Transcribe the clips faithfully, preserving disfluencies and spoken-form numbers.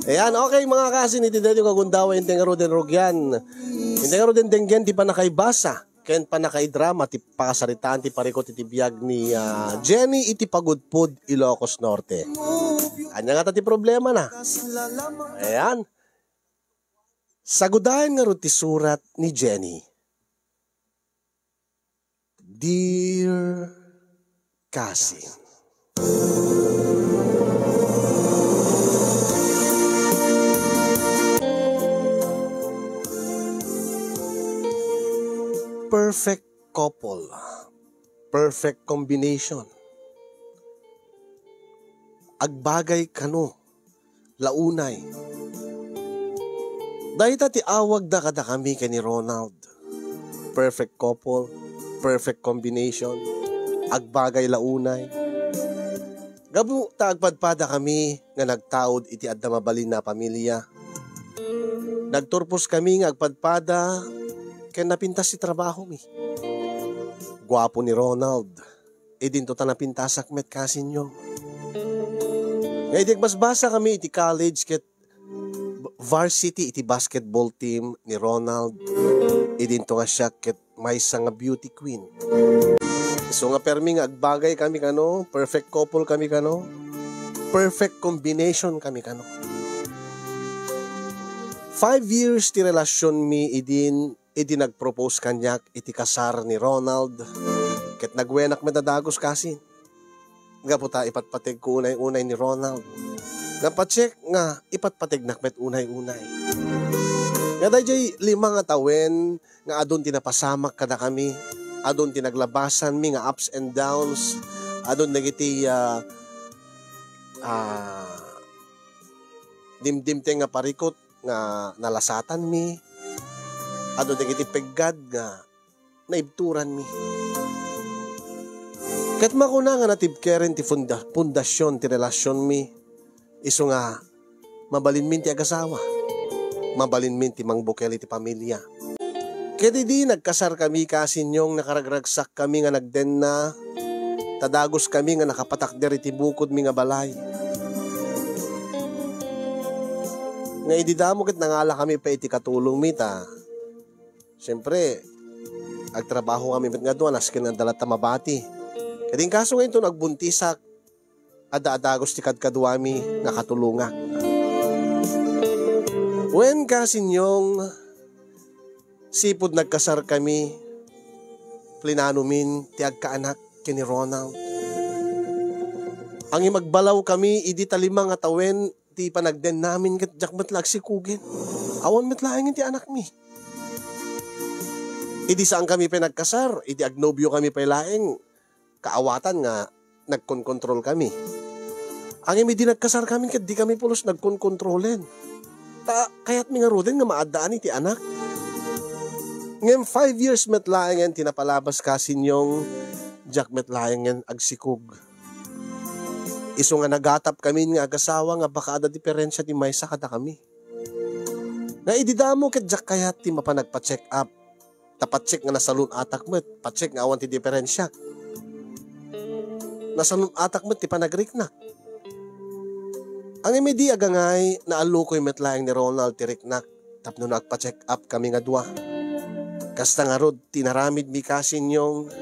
Ayan, okay, mga kasin, iti daytoy nga gundaway, intay ngaruden rugian. Intay ngaruden denggen ti pannakaibasa ken pannakaidrama ti pakasaritaan ti parikut iti biag ni, ah, Jenny iti Pagudpud, Ilocos Norte. Ania ngata ti problemana? Ayan. Sagudayen ngarud ti surat ni Jenny. Dear Kasin. Perfect couple. Perfect combination. Agbagay kano la unay. Dayta ti awagda kadakami ken ni Ronald. Perfect couple, perfect combination, agbagay la unay. Gapu ta agpadpadakami nga nagtaud iti adda mabalin a pamilia. Nagturposkami nga agpadpada ken napintas ti trabahomi. Guapo ni Ronald. Idinto ta napintasak met, Kasin Yong. Nga idi agbasbasakami iti college ket varsity iti basketball team ni Ronald, idinto nga siak ket maysa nga beauty queen. Isu nga permi nga agbagay kami kano, perfect couple kami kano, perfect combination kami kano. Five years ti relasyonmi idin idi nagpropose kaniak iti kasar ni Ronald, ket nagwenak met a dagus, Kasin. Gapu ta ipatpategko unay-unay ni Ronald. Napacheck nga ipatpategnak met unay-unay. Nga daydiay lima nga tawen nga adun ti napasamak kadakami, adun ti naglabasanmi nga ups and downs, adun dagiti, ah, ah, dimdimteng nga parikut nga nalasatanmi, adun dagiti peggad nga naibturanmi. Ket makuna nga natibkeren ti funda-, pundasion ti relasionmi, isu nga mabalinmin ti agasawa, mabalinmin ti mangbukel iti pamilia. Ket idi nagkasarkami, Kasin Yong, nakaragragsakkami nga nagdenna, ta daguskami nga nakapatakder iti bukodmi nga balay. Nga idi damo ket nangalakami pay iti katulongmi ta, siempre, agtrabahokami met nga dua, nasken adda latta mabati. Ket inkaso nga inton agbuntisak, adda a dagus ti kadkaduami nga katulongak. Wen, Kasin Yong, sipud nagkasarkami, plinanomin ti agkaanak ken ni Ronald. Ngem agbalawkami idi ta lima nga tawen ti panagdennamin ket diak met la agsikugen. Awan met laengen ti anakmi. Idi saankami pay nagkasar, idi agnobiokami pay laeng, kaawatan nga nagkonkontrolkami. Ngem idi nagkasarkami ket dikami pulos nagkonkontrolen. Ta kayatmi ngaruden nga maaddaan iti anak. Ngem five years met laengen ti napalabas, Kasin Yong, diak met laengen agsikog. Isu nga nagatapkamin nga agasawa nga baka adda diferensia ti maysa kadakami. Nga idi damo ket diak kayat ti mapan agpa-check up. Ta pa-check nga nasalun-atak met, pa-check nga awan ti diferensiak. Nasalun-atak met ti panagriknak. Ngem idi agangay, naallukoy met laeng ni Ronald ti riknak tapno no agpa-check up kami nga dua. Kasta ngarud ti inaramidmi, Kasin Yong.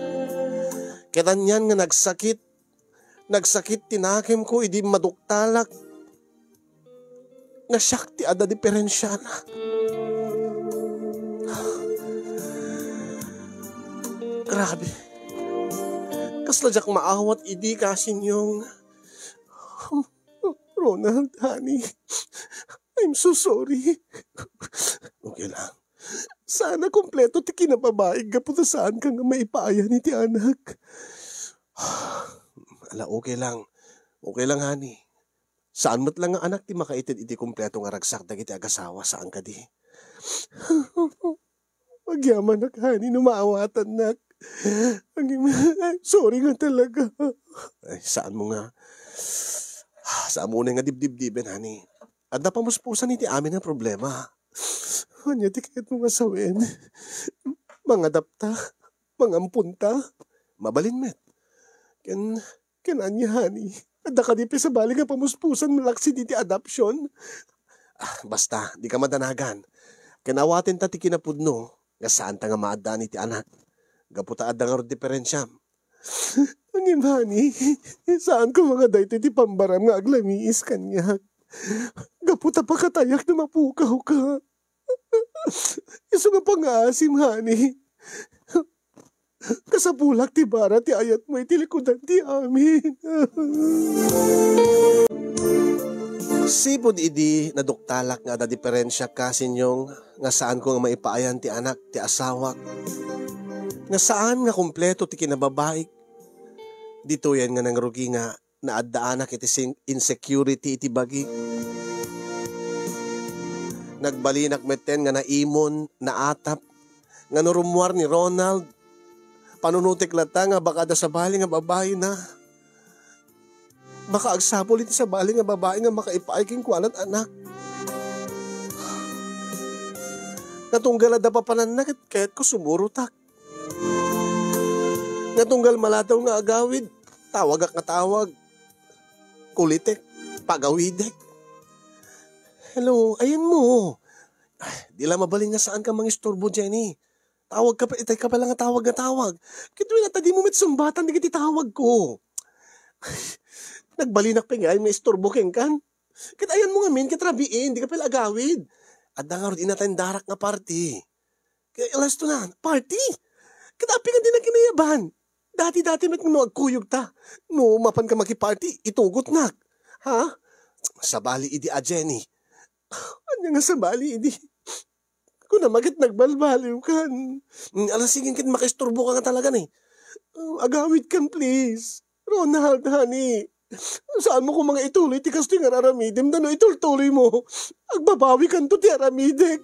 Ket anian nga nagsakit, nagsakit ti nakemko idi maduktalak nga siak ti adda diferensiana. Grabe. Kasla diak maawat idi, Kasin Yong. Ronald, honey, I'm so sorry. Okay lang. Sana kompleto ti kinababaig gapu ta saanka nga maipaayan iti anak. Ala, okay lang. Okay lang, honey. Saan met la nga anak ti makaited iti kompleto nga ragsak dagiti agasawa, saan kadi? Agyamanak, honey, no maawatannak. Agim-, sorry nga talaga. Ay, saan mo nga. Saan mo unay nga dibdibdiben, honey. Adda pamuspusan iti amin nga problema. Ania ti kayatmo nga sawen? Mangadapta? Mangampunta? Mabalin met. Ken, ken ania, honey? Adda kadi pay sabali nga pamuspusan malaksid iti adoption? Ah, basta, dika madanagan. Ken awatenta ti kinapudno nga saanta nga maaddaan iti anak. Gapu ta adda ngarud diferensiam. Ngem, honey, saanko nga daytoy ti pambaram nga aglamiis kaniak. Gapu ta pakatayak no mapukawka. Isu nga pangaasim, honey. Kasapulak ti bara ti ayatmo iti likudan ti amin. Sipud idi naduktalak nga adda diferensiak, Kasinyong, nga saanko nga maipaayan ti anak ti asawak, nga saan nga kompleto ti kinababaik, ditoyen nga nangrugi nga naaddaanak iti sin-, insecurity iti bagik. Nagbalinak metten nga naimon, naatap, nga no rummuar ni Ronald, panunotek latta nga baka adda sabali nga babaina. Baka agsapul iti sabali nga babai nga makaipaay kenkuana ti anak. Natunggal adda papananna ket kayatko sumurotak. Natunggal maladaw nga agawid, tawagak nga tawag. Kulitek, pagawidek. Hello, ayanmo. Ay, di la mabalin nga saanka mangisturbo, Jenny. Tawag ka pa, itay ka pala nga tawag nga tawag. Ket wen, ta dimo met sungbatan dagiti tawagko. Ay, nagbalinak pay nga ay nga isturbo kenkan. Ket ayanmo ngamin, ket rabiin, dika pay la agawid. Adda ngarud inatendarak nga party. Ket alas to na, party? Ket apay nga di na kinayaban? Dati-dati met no agkuyogta. No mapanka makiparty, itugotnak. Ha? Sabali idi a, Jenny. Ania nga sabali idi? Kunam a ket nagbalbaliwkan. Mm, ala, sige ket, makaisturboka nga talaga ni. Uh, agawidkan, please. Ronald, honey. Saanmo koma nga ituloy ti kastoy nga ar-aramidem, ta no itultuloymo, agbabawikanto ti aramidek.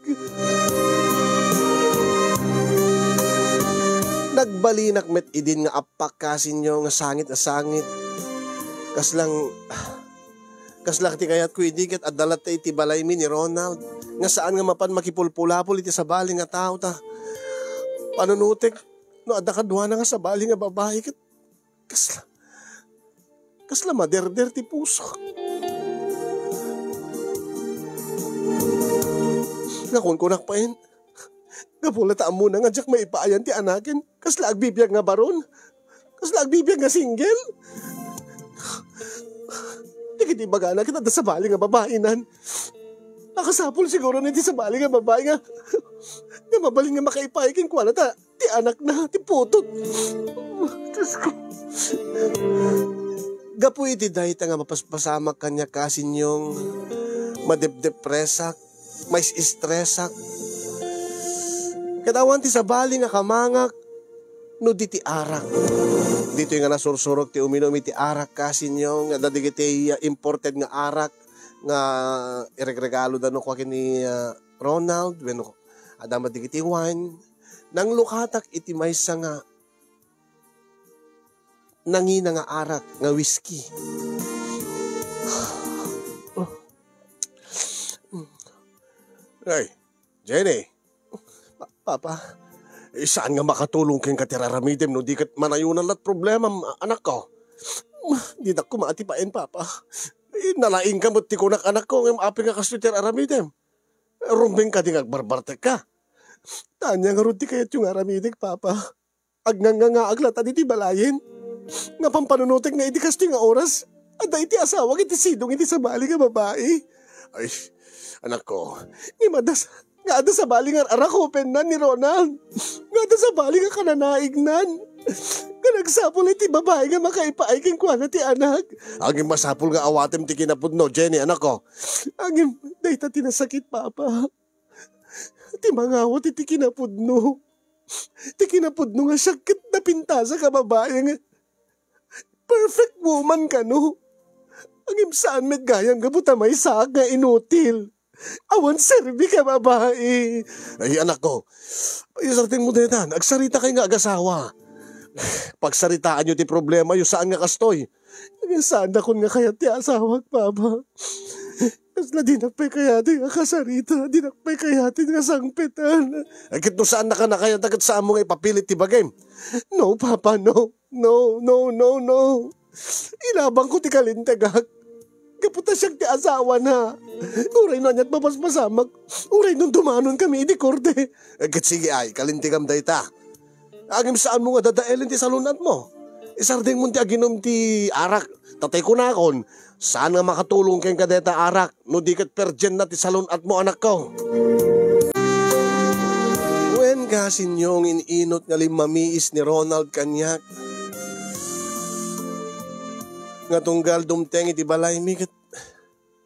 Nagbalinak met idin nga appak, Kasinyo, nga sangit a sangit. Kaslang, kasla ti kayatko idi ket adda latta iti balaymi ni Ronald, nga saan nga mapan makipulpulapol iti sabali nga tao ta. Panunotek, no adda kaduana nga sabali nga babai ket kasla, kasla maderder ti pusok. Nga kunkunak payen, gapu la ta ammona nga diak maipaayan ti anaken, kasla agbibiag nga baron, kasla agbibiag nga single. Dagiti ibagana ket adda sabali nga babainan. Nakasapul siguro ni ti sabali nga babai nga, nga mabalin nga makaipaay kenkuana ta ti anakna, ti putot. Diyos ko. Gapu iti dayta nga mapaspasamak kaniak, Kasinyong, madepdepresak, mais-estresak. Ket awan ti sabali nga kamangak no di ti arak. Ditoy nga nasursurok ti uminum iti arak, Kasinyong, nga dagiti imported nga arak nga iregregalo da no kua ken ni, ah, Ronald, wenno adda met dagiti wine. Nanglukatak iti maysa nga nangina nga arak nga whisky. Ay, Jenny. Pa-, Papa. Eh, saan nga makatulong kenka ti ar-aramidem no di ket manayonan lat problemam, a-, anakko? Dinak kumaati payen, Papa. Eh, nalaingka met ti kunak, anakko, ngem apay nga kastoy ti ar-aramidem? Rumbeng kadi nga agbarbartekka? Ania ngarud ti kayatyo nga aramidek, Papa? Agngangangaak latta ditoy balayen. Napampanunotek nga iti kastoy nga oras, adda iti asawak iti sidong iti sabali nga babai. Ay, anakko. Ngem adda sa-, nga adda sabali nga ar-arakupenna ni Ronald. Nga adda sabali nga kananaignan. Nga nagsapul iti babai nga makaipaay kenkuana ti anak. Ngem masapul nga awatem ti kinapudno, Jenny, anakko. Ngem dayta ti nasakit, Papa. Ti mangawat iti kinapudno. Ti kinapudno nga siak ket napintasak a babai nga perfect woman kano. Ngem saan met gayam gapu ta maysaak nga inutil. Awan serbik a babai. Ay, anakko, isartingmo daytan, agsaritakay nga agasawa. Pagsaritaanyo ti problemayo, saan nga kastoy. Saandakon nga kayat ti asawak, Papa. Kasla dinak pay kayat nga kasarita, dinak pay kayat nga sangpetan. Ay, ket no saannaka a kayat, ket saanmo nga ipapilit ti bagim? No, Papa, no. No, no, no, no. Ilabangko ti kalintegak. Gapu ta siak ti asawana. Uray no ania't mapaspasamak, uray no dumanonkami iti korte. Eh, ket sige ay, kalintegam dayta. Ngem saanmo nga dadaelen ti salun-atmo. Isardengmon ti aginum ti arak. Tatay kunakon, saan nga makatulong kenka dayta arak no di ket perdienna ti salun-atmo, anakko. Wen, kasinyo, in-inut nga limmamiis ni Ronald kaniak. Nga tunggal dumteng iti balaymi ket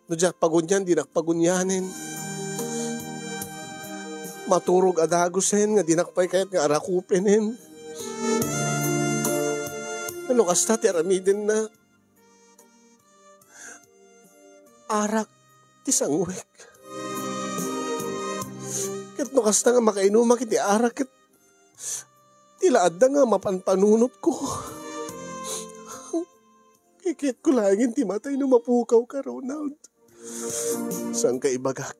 no diak pagunian, dinak pagunianen. Maturog a dagusen nga dinak pay kayat nga arakupenen. No kasta ti aramidenna, arak ti sanguek. Ket no kasta nga makainumak iti arak, ket ti la adda nga mapanpanunotko. Kayatko laengen ti matay no mapukawka, Ronald. Saanka ibagak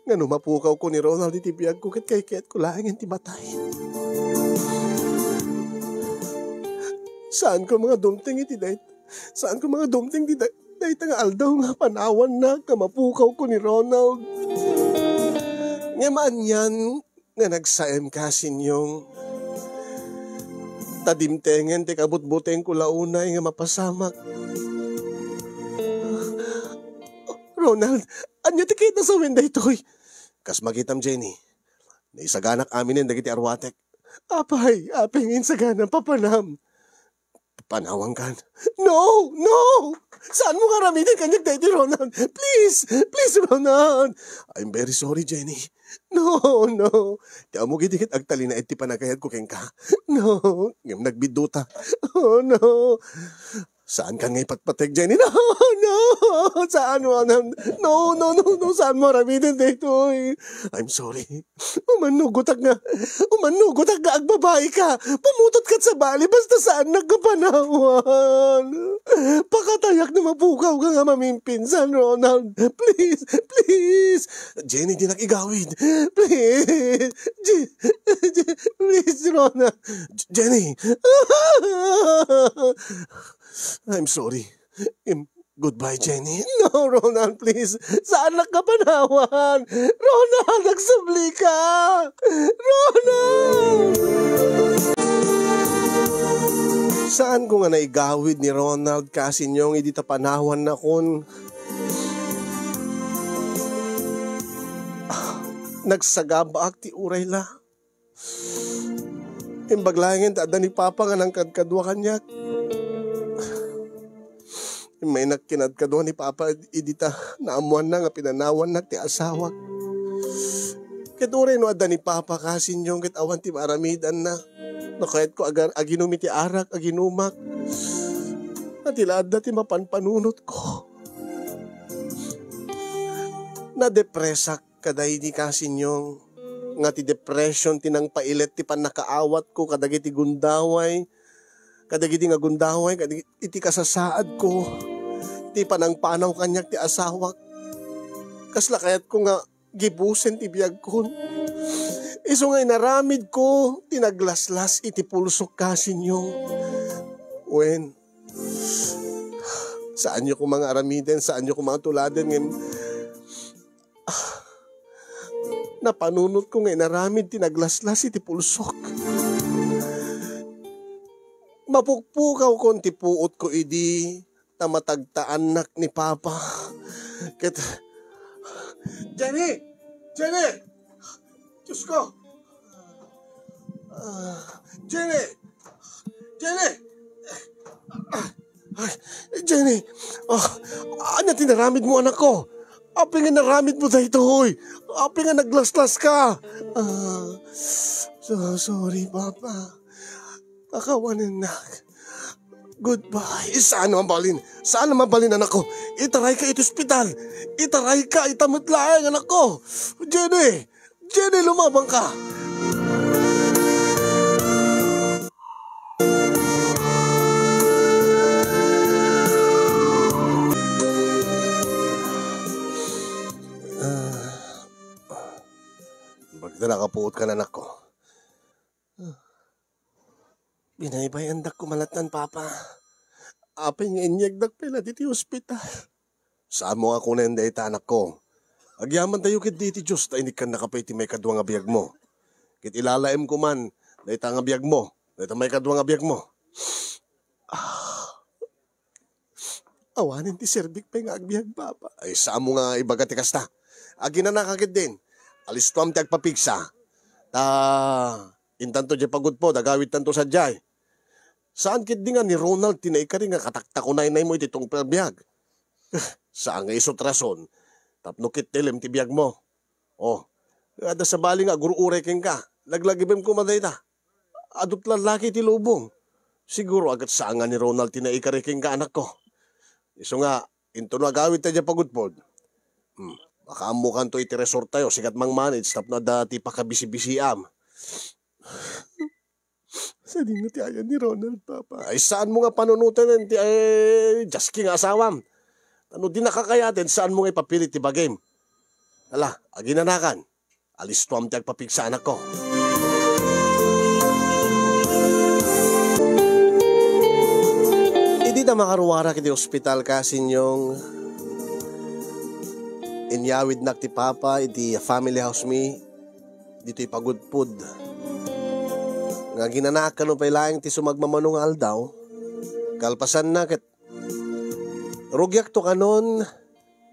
nga no mapukawko ni Ronald iti biagko, ket kayatko laengen ti matay. Saanko nga dumteng iti day-, saanko nga dumteng ti day-, dayta nga aldaw nga panawannak nga mapukawko ni Ronald. Ngem anian nga nagsaem, kasinyo. Ta dimtengen ti kabutbutengko la unay nga mapasamak. Ronald, ania ti kayatna sawen daytoy? Kas makitam, Jenny, naisaganak aminen dagiti arwatek. Apay, apay nga insaganam, papanam. Panawankan. No! No! Saanmo nga aramiden kaniak daytoy, Ronald? Please! Please, Ronald! I'm very sorry, Jenny. No, no. Ti ammok idi ket agtalinaed ti panagayatko kenka. No, ngem nagbiddota. Oh, no. Saankan nga ipatpateg, Jenny. No, no. Saan, Ronald. No, no, no, no. Saanmo aramiden daytoy. I'm sorry. Umannugotak nga, umannugotak nga agbabaika. Pumutotka iti sabali, basta saannak nga panawan. Pakatayak no mapukawka nga mamimpinsan, Ronald. Please, please. Jenny, dinak igawid. Please. Je-, Je-, please, Ronald. J-, Jenny. I'm sorry. Im-, Goodbye, Jenny. No, Ronald, please. Saannak nga panawan. Ronald, agsublika. Ronald! Saanko nga naigawid ni Ronald, kasinyo, idi ta panawannakon. Ah, nagsagabaak ti uray la. Imbag laengen ta adda ni Papa nga nangkadkadua kaniak. Immaynak kinadkadua ni Papa idi ta naammoanna nga pinanawannak ti asawak. Ket uray no adda ni Papa, kasinyo, ket awan ti maaramidanna. No kayatko agar-, aginum iti arak, aginumak. Ket ti la adda ti mapanpanunotko. Nadepresak kadaydi, kasinyo, nga ti depression ti nangpailet ti pannakaawatko kadagiti gundaway, kadagidi nga gundaway, kadagiti kasasaadko, ti panangpanaw kaniak ti asawak. Kasla kayatko nga gibusen ti biagkon. Isu nga inaramidko ti naglaslas iti pulsok, kasinyo. Wen, saanyo koma nga aramiden, saanyo koma nga tuladen, ngem napanunotko nga inaramid ti naglaslas iti pulsok. Mapukpukawkon ti puotko idi ta matagtaannak ni Papa. Ket, Jenny! Jenny! Diyos ko! Ah, Jenny! Jenny! Ah, ay, Jenny! Ah, ania ti naramidmo, anakko? Apay nga naramidmo daytoy? Apay nga naglaslas ka? Ah, so sorry, Papa. Pakawanennak. Goodbye. Saan mabalin? Saan mabalin, anakko? Itarayka iti ospital. Itarayka ita met laeng, anakko. Jenny! Jenny, lumabangka! Ah, bagda nakapuot ka na, anakko. Binaybay-andakko malattan, Papa. Apay nga inyegdak pay la ditoy ospital? Saanmo nga kunen dayta, anakko. Agyamantayo ketdi iti Dios ta inikkannaka pay iti maikadua nga biagmo. Ket ilalaemko man dayta nga biagmo, dayta maikadua nga biagmo. Ah. Awanen ti serbik pay nga agbiag, Papa. Ay, saanmo nga ibaga ti kasta. Aginanaka ketdin. Alistoam ti agpapigsa. Ta, intanto diay pagudpod, agawidtanto sadiay. Saan ketdi nga ni Ronald ti naikari nga kataktakunaynaymo iti tungpal biag? Saan nga isu ti rason tapno kettelem ti biagmo. Oh, adda sabali nga agur-uray kenka. Laglagipem koma dayta. Adut lallaki ti lubong. Siguro agat saan nga ni Ronald ti naikari kenka, anakko. Isu nga, intono agawidta diay pagudpod. Hmm, makaammokanto iti resorttayo, sika ti mangmanage tapno adda ti pakabisibisiam. Sadino ti ayan ni Ronald, Papa? Ay, saanmo nga panunoten ti, ay, Jasky nga asawam. Ta no dinaka kayaten, saanmo nga ipapilit ti bagim? Ala, aginanakan. Alistoam ti agpapigsa, anakko. Idi ta makaruarak iti ospital, Kasinyong, inyawidnak ti Papa iti family house mi ditoy pagudpod. Nga aginanaak kano pay laeng ti sumagmamano nga aldaw, kalpasanna ket rugiakto kanon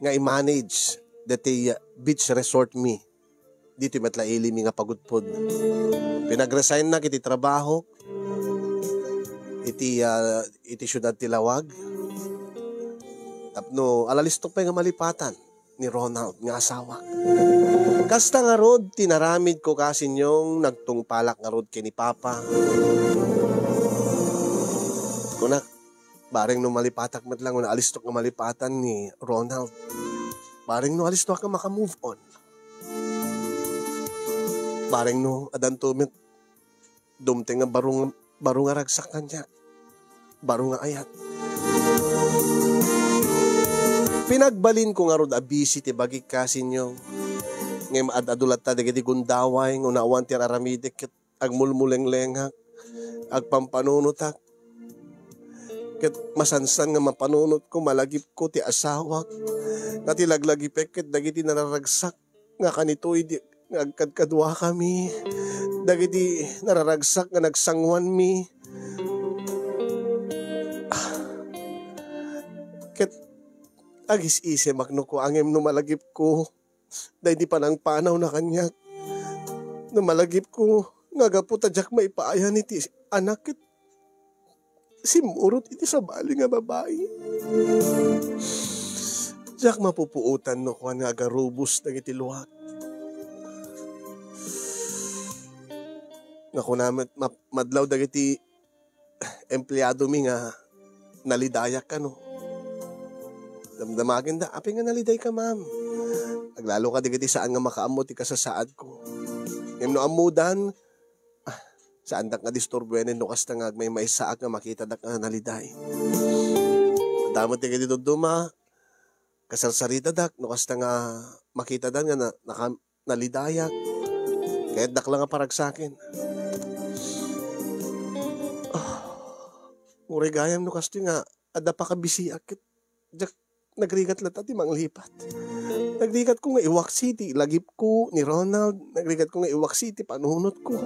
nga i-manage daytoy beach resort mi ditoy met la ili mi nga pagudpod. Pinag-resignnak iti trabaho iti, ah, iti siudad ti Laoag tapno alalistok pay nga malipatan ni Ronald nga asawak. Kasta ngarud ti naramidko, Kasinyong, nagtungpalak ngarud ken ni Papa. Kunak, bareng no malipatak met lang, no alistok nga malipatan ni Ronald. Bareng no alistoak nga maka-move on. Bareng no adanto met dumteng nga baro nga, baro nga ragsak kaniak. Baro nga ayat. Pinagbalinko ngarud a busy ti bagik, Kasinyong. Ngem ad-adu latta dagiti gundaway nga awan ti ar-aramidek ket agmulmulenglengak, agpampanunotak. Ket masansan nga mapanunotko, malagipko ti asawak, nga ti laglagipek ket dagiti nararagsak nga kanito idi nga agkadkaduakami, dagiti nararagsak nga nagsangoanmi. Ah, ket agis-isemak no kua ngem no malagipko daydi panangpanawna kaniak. No malagipko nga gapu ta diak maipaayan iti anak ket simmurot iti sabali nga babai. Diak mapupuotan no kuan nga agarubos dagiti luak. Nga kuna met map-, madlaw dagiti empleado mi nga nalidayak kano. Damdamagenda, "Apay nga naliday ka, ma'am?" Aglalo ka dagiti saan nga makaammo ti kasasaadko. Ngem no ammodan, ah, saandak nga disturbuenen no kasta nga agmaymaysaak nga makitadak nga naliday. Adda met dagiti dadduma, kasarsaritadakon no kasta nga makitadan nga na-, nakam-, nalidayak. Kayatdak la nga paragsaken. Ah, uray gayam no kastoy nga adda pakabisiak ket diak nagrigat latta ti manglipat. Nagrigatko nga iwaksi ti lagipko ni Ronald. Nagrigatko nga iwaksi ti panunotko.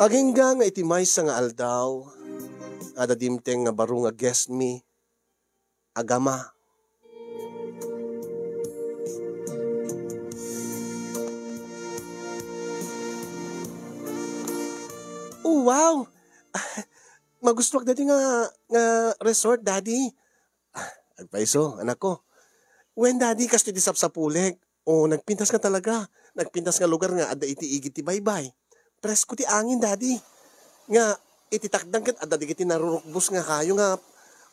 Agingga nga iti maysa nga aldaw, adda dimteng nga baro nga guest mi, agama. Oh, wow! Magustuak daytoy nga, nga resort, Daddy. Ah, agpayso, anakko. Wen, Daddy, kastoy ti sapsapulek. O, nagpintas nga talaga. Nagpintas nga lugar nga adda iti igid ti baybay. Presko ti angin, Daddy. Nga, iti takdang ket adda dagiti narurukbos nga kayo nga,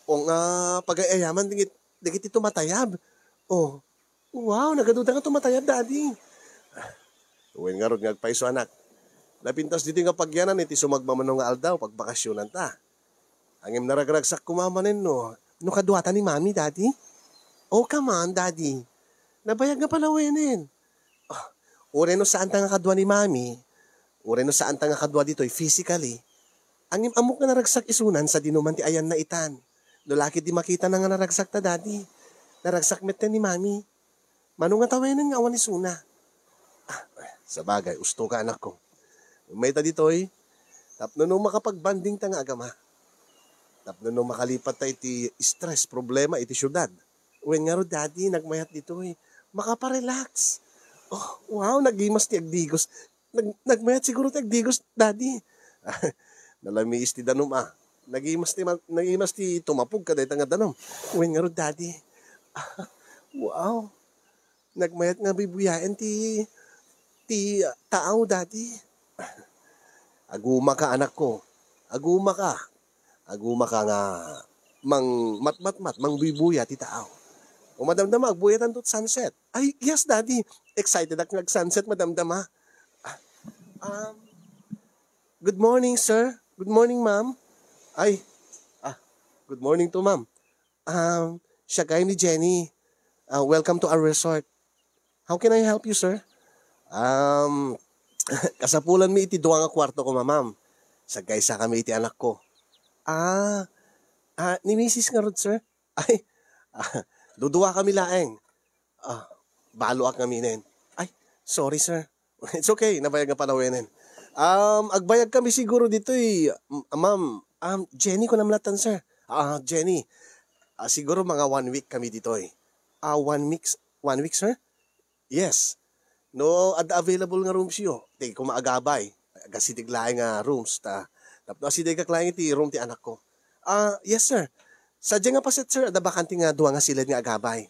o nga pagay-ayaman dagit-, dagiti tumatayab. O, wow, nagaduda nga tumatayab, Daddy. Wen ngarud nga agpayso, anak. Napintas ditoy nga pagyanan iti sumagmamano nga aldaw, pagbakasionanta. Ngem naragragsak koma manen no, no kaduata ni Mami, Daddy? O, come on, Daddy. Nabayag nga palawenen. Ah, uray no saanta nga kadua ni Mami, uray no saanta nga kadua ditoy physically, Ngem ammok nga naragsak isunan sadino man ti ayanna itan. No la ket di makitana nga naragsakta, Daddy. Naragsak metten ni Mami. Mano nga tawenen nga awan isuna? Ah, sabagay, usto ka, anakko. Mayta ditoy, tapno no makapag-bonding ta nga agama. Tapno no makalipat ta iti stress, problema iti siudad. Wen ngarud, Daddy, nagmayat ditoy. Makaparelax. Oh, wow, nagimas ti agdigos. Nag-, nagmayat siguro ti agdigos, Daddy. Nalamiis ti danum, ah. Nagimas ti ma-, nagimas ti tumapog kadayta nga danum. Wen ngarud, Daddy. Wow. Nagmayat nga bibuyaen ti, ti taaw, Daddy. Agumaka, anakko. Agumaka. Agumaka nga mang-, matmatmat, mangbuybuya ti taaw. O, madamdama, agbuyatanto ti sunset. Ay, yes, Daddy. Excited ak nga ag-sunset, madamdama. Ah, um, good morning, sir. Good morning, ma'am. Ay, ah, good morning to, ma'am. Um, siya kay ni Jenny. Ah, welcome to our resort. How can I help you, sir? Um, kasapulan mi iti dua nga kuarto ko, ma'am. Sagkaysa kami iti anakko. Ah, ah, ni misis ngarud, sir? Ay, ah, dudua kami laeng. Ah, baloak ngaminen. Ay, sorry, sir. It's okay, nabayag nga palawenen. Um, agbayag kami siguro ditoy, m-, ma'am. Um, Jenny, kunam latan, sir. Ah, Jenny. Ah, siguro mga one week kami ditoy. Ah, one week, one week, sir? Yes. No, adda available nga rooms yo. Ti kumaagabay. Agasidig laeng nga rooms ta. Tapno asidig ka laeng iti room ti anakko. Ah, yes, sir. Sadja nga paset, sir, adda bakante nga dua nga siled nga agabay.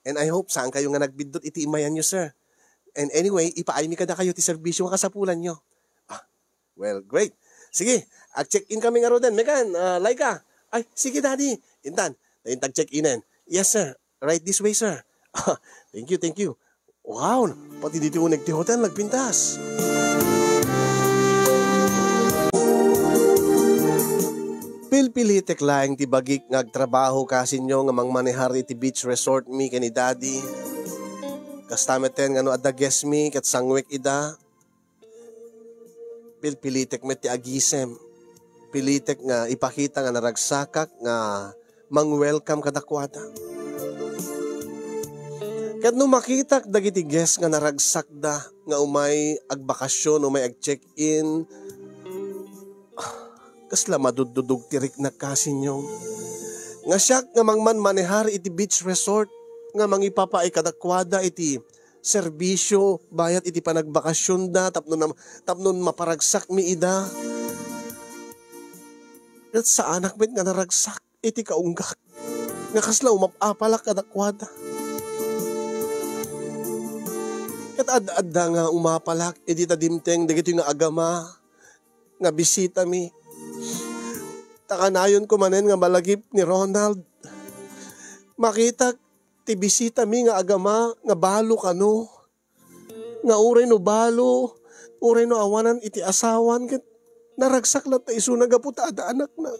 And I hope saan kayo nga nagbiddut iti imayan yo, sir. And anyway, ipaaymi kadakayo ti serbisyo nga kasapulan yo. Ah, well, great. Sige, ag-check-in kami ngaruden. Megan, ah, Laika. Ay, sige, Daddy. Intan, tayo tag-check-inen. Yes, sir. Right this way, sir. Thank you, thank you. Wow, pati ditoy uneg ti hotel nagpintas. Pilpilitek laeng ti bagik nga agtrabaho kasinyo nga mangmanehar iti beach resort mi ken ni Daddy. Kasta metten nga no adda guest mi ket sanguek ida, pilpilitek met ti agisem. Pilitek nga ipakita nga naragsakak nga mang-welcome kadakuada. Ket no makitak dagiti guest nga naragsakda nga umay agbakasyon, umay ag-check-in, kasla maduddudog ti riknak kasinyo. Nga siak nga mangmanmanehar iti beach resort nga mangipapaay kadakuada iti serbisyo bayat iti panagbakasyonda tapno nam-, tapno maparagsakmi ida. Ket saanak met nga naragsak iti kaunggak nga kasla umap-apalak kadakuada. Ket ad-adda nga umapalak idi ta dimteng dagitoy nga agama nga bisitami. Ta kanayonko manen nga malagip ni Ronald. Makitak ti bisitami nga agama nga balo kano. Nga uray no balo, uray no awanan iti asawan, ket naragsak latta isuna gapu ta adda anakna.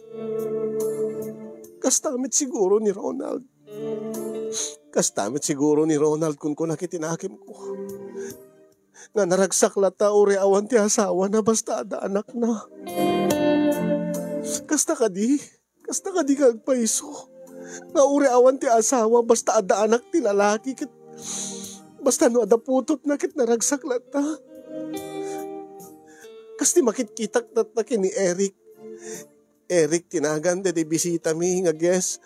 Kasta met siguro ni Ronald. Kasta met siguro ni Ronald, kunkuna ket ti nakemko. Nga naragsak latta uray awan ti asawana basta adda anakna. Kasta kadi, kasta kadi nga agpayso. Nga uray awan ti asawa basta adda anak ti lalaki ket basta no adda putotna ket naragsak latta. Kas ti makitkitak latta ken ni Eric. Eric ti nagan daydi bisitami nga guest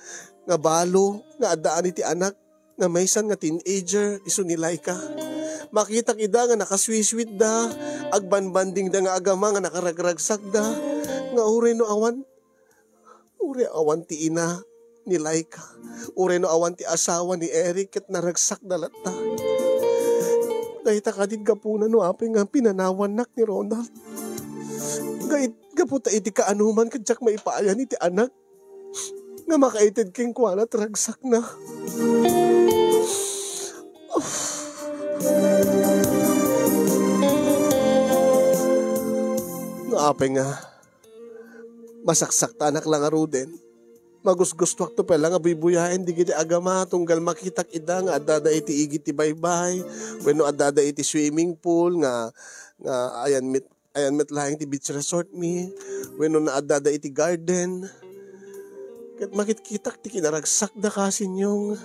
nga balo nga addaan iti anak nga maysan nga teenager isu ni Laika. Makitak ida nga nakasweet-sweetda, agbanbandingda nga agama nga nakaragragsakda, nga uray no awan, uray awan ti ina ni Laika, uray no awan ti asawa ni Eric ket naragsakda latta. Dayta kadin gapuna no apay nga pinanawannak ni Ronald. Gait-, gapu ta iti kaanuman ket diak maipayan iti anak nga makaited kenkuana ti ragsakna. No apay nga masaksaktanak la ngaruden, magusgustoak to pay la nga buybuyaen digiti agama tunggal makitak ida nga addada iti igid ti baybay wenno addada iti swimming pool nga, nga ayan met Ayan met laeng ti beach resort mi, wenno naadda iti garden. Ket makitkitak ti kinaragsakda, Kasinyong.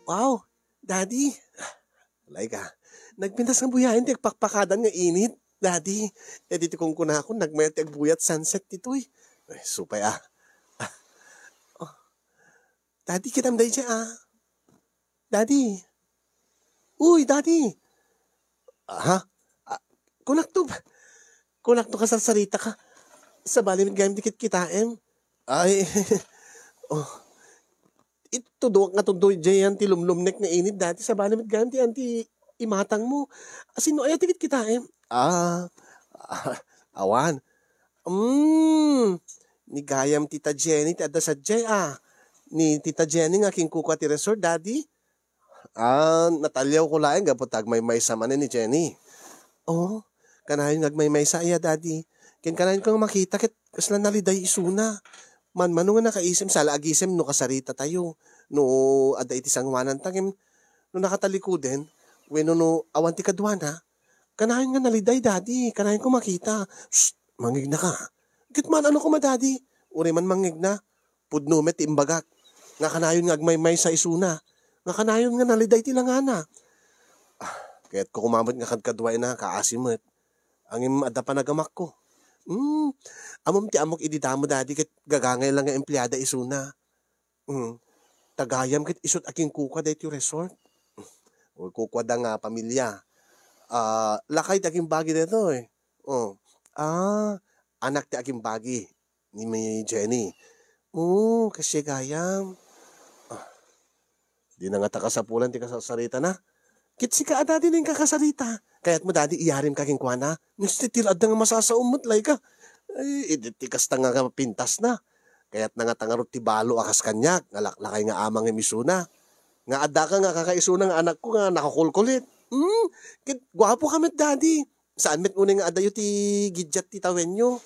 Wow, Daddy! Laika, nagpintas nga buyaen ti agpakpakadan nga init, Daddy. Ket iti kunkunakon, nagmayat ti agbuyat sunset ditoy. Ay, supay, ah. Ah. Oh. Daddy, kitam daydiay, ah. Daddy. Uy, Daddy. Aha? Ah, kunakto, kunakto kasarsaritaka. Sabali met gayam ti kitkitaem. Ay, oh. Itudok nga tudoy diay yan ti lumlumnek nga init, Daddy. Sabali met gayam ti anti imatangmo. Asino aya ti kitkitaem? Ah, ah, awan. Mm, ni gayam Tita Jenny ti adda sadiay, ah. Ni Tita Jenny nga kinkukua ti resort, Daddy. Ah, nataliawko laeng gapu ta agmaymaysa manen ni Jenny. Oh, kanayon nga agmaymaysa aya, Daddy. Ken kanayonko nga makita ket kasla naliday isuna. Manmano nga nakaisem, sala agisem no kasaritatayo, no adda iti sangoananta, ngem no nakatalikoden, wenno no awan ti kaduana, kanayon nga naliday, Daddy. Kanayonko makita. Shh! Mangignaka. Ket man-ano koma, Daddy? Uray man mangignaka. Pudno met ti imbagak. Nga kanayon nga agmaymaysa isuna. Nga kanayon nga naliday ti langana. Ah, kayatko koma met nga kadkaduayna, kaasi met. Ngem adda panagamakko. Hmm, ammom ti ammok idi damo, Daddy, ket gagangay la nga empleada isuna. Hmm, ta gayam ket isut' a kinkukua daytoy resort. O, kukuada nga pamilia. Ah, lakay ti agimbagi daytoy. Oh. Ah, anak ti agimbagi ni Jenny. Oh, kasdiay gayam. Ah, dina ngata kasapulan ti kasarsaritana. Ket sika a, Daddy, no inkakasarita. Kayatmo, Daddy, iyarimka kenkuana? Ngem ti adda nga masasaom met, Laika. Ay, idi ti kasta nga pintasna. Kayatna ngata ngarud ti balo a kas kaniak, nga laklakay nga ama ngem isuna. Nga addaka nga kakaisuna nga anakko nga nakakulkulit. Hmm? Ket guapoka met, Daddy. Saan met unay nga adayo ti gidiat ti tawenyo?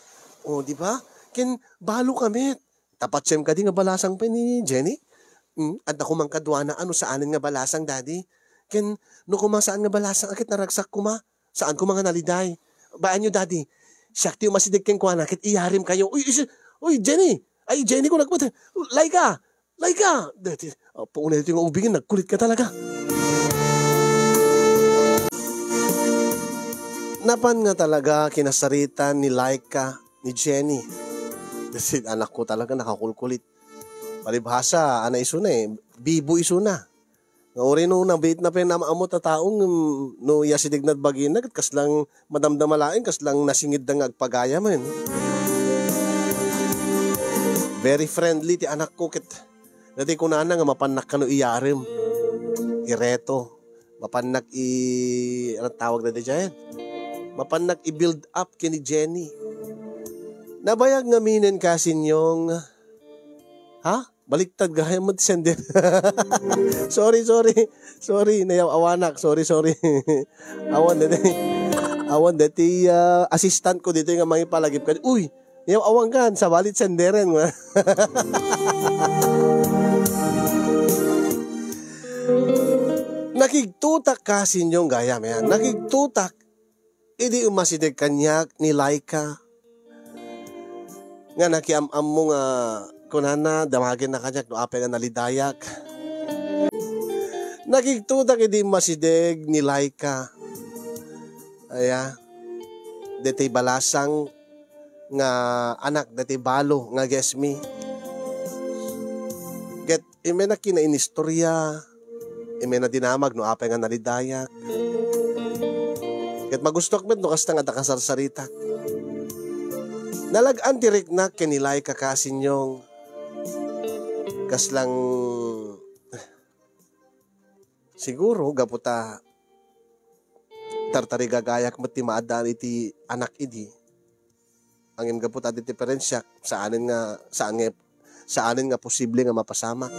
O, di ba? Ken baloka met. Tapatiem kadi nga balasang pay ni Jenny? Hmm? Adda koma kaduana a no saanen nga balasang, Daddy. Ken no koma saan nga balasang, a ket naragsak koma. Saan koma nga naliday. Baanyo, Daddy. Siak ti umasideg kenkuana ket iyarimkayo. Uy, uy, uy, Jenny! Ay, Jenny, kunak met. Laika! Laika! Dati, apo, unay ti nga ubingen, nagkulitka talaga. Napan nga talaga kinasaritan ni Laika ni Jenny. Dati, anakko talaga nakakulkulit. Palibhasa, ana isuna eh, bibo isuna. Nga uray no nabiitna pay nga am-ammo ta tao ngem no iyasidegna ti bagina ket kaslang madamdama laeng, kaslang nasingedda nga agpagayamen. Very friendly ti anakko ket dati kunana nga mapannak kano iyarem, ireto, mapannak i-, anong tawag dati diay? Mapannak i-build up ken ni Jenny. Nabayag ngaminen, Kasinyong. Ha? Baliktad gayam met sender. Sorry, sorry. Sorry, nayaw-awanak. Sorry, sorry. Awan dati. Awan dati, ah, assistant ko ditoy nga mangipalagip ka. Uy, nayaw-awankan, sabali senderen. Nakigtutak, Kasinyong, gayam, yan. Nakigtutak. Idi umasideg kaniak ni Laika nga nakiam-ammo nga kunana, damagenna kaniak no apay nga nalidayak. Nakigtutak idi umasideg ni Laika. Aya, deti balasang nga anak deti balo nga guest mi. Ket Imbes nga kinainistorya, imbes nga dinamag no apay nga nalidayak. Ket magustuak met no kasta nga adda kasarsaritak. Nalag-an ti riknak ken ni Laika, Kasinyong. Kaslang, siguro, gapu ta tartarigagayak met ti maaddaan iti anak idi. Ngem gapu ta adda diferensiak, saanen nga, saan nga, saanen nga posible nga mapasamak.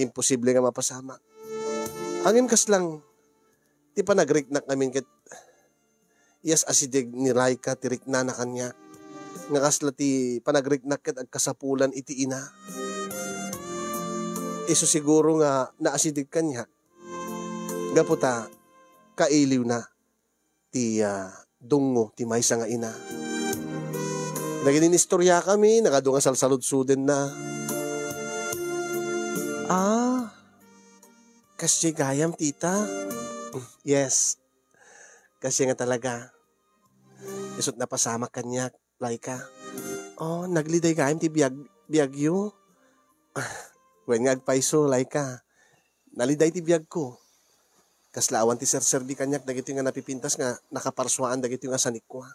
Imposible nga mapasamak. Ngem kaslang, ti panagriknak ngamin ket iyas asideg ni Laika ti riknana kaniak. Nga kasla ti panagriknak ket agkasapulan iti ina. Isu siguro nga naasideg kaniak. Gapu ta, kailiwna ti, ah, dungngo ti maysa nga ina. Dagiti inistoriakami, nagadu nga salsaludsodenna. Ah, kasdiay gayam, tita? Yes, kasdiay nga talaga. Isut' napasamak kaniak, Laika. Oh, nagliday gayam ti biag-, biagyo? Ah, wen nga agpayso, Laika. Naliday ti biagko. Kasla awan ti serserbi kaniak dagitoy nga napipintas nga nakaparsuaan dagitoy nga sanikua.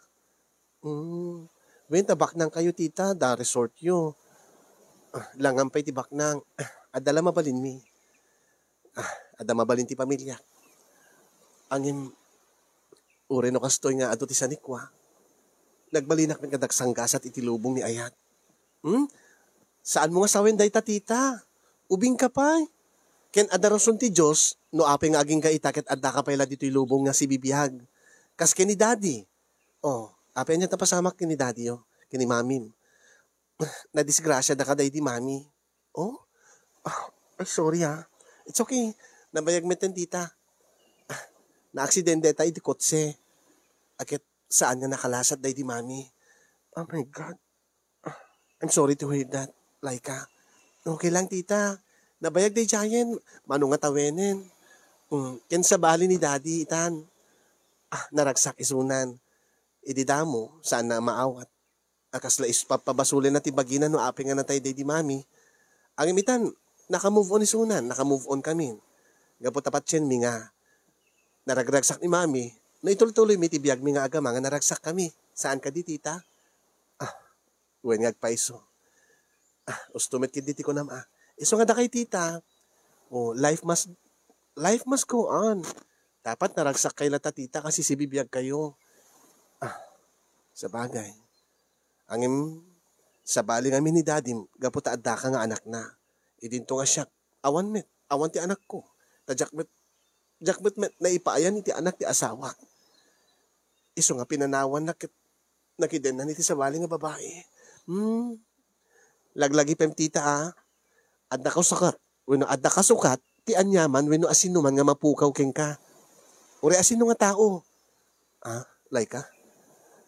Mm. Wen ta baknangkayo, tita, da resortyo. Ah, langan pay ti baknang. Ah, adda la mabalinmi. Ah, adda mabalin ti pamiliak. Ngem, uray no kastoy nga adu ti sanikua, nagbalinak met nga dagsanggasat iti lubong ni ayat. Hmm? Saanmo nga sawen dayta, tita? Ubingka pay. Ken adda rason ti Dios, no apay nga agingga ita ket addaka pay la ditoy lubong nga sibibiag. Kas ken ni daddy. Oh, apay ania ta pasamak ken ni daddy, oh, ken ni mamim? Nadisgrasiadaka daydi mami. Oh? Ah, ay, sorry, ah. It's okay. Nabayag met ten, tita. Ah, naaksidente ta iti kotse. Ket saan nga nakalasat daydi mami. Oh my God. Ah, I'm sorry to hear that, Laika. Okay lang, tita. Nabayag daydiayen. Mano nga tawenen? Mm, ken sabali ni daddy, itan. Ah, naragsak isunan. Idi damo, saan na maawat. A kasla is-, papabasolenna ti bagina no apay nga natay daydi mami. Ngem itan, naka-move on isunan, naka-move on kami. Gapu ta patienmi nga naragragsak ni mami, no itultuloymi ti biagmi nga agama nga naragsak kami. Saan kadi, tita? Ah, wen nga agpayso. Ah, usto met ketdi ti kunam, ah. Isu nga dakay, tita, oh, life must, life must go on. Dapat naragsakkay latta, tita, kasi sibibiagkayo. Ah, sabagay. Ngem, sabali ngamin ni dadim gapu ta addaka nga anakna. Idinto nga siak, awan met, awan ti anakko. Ta diak met, diak met, met naipaayan iti anak ti asawak. Isu nga pinanawanna ket nakidennan iti sabali nga babai. Hmm. Laglagipem, tita, a. Adda kasukat, wenno adda kasukat ti aniaman wenno asinoman nga mapukaw kenka. Uray asino nga tao. Ah, Laika?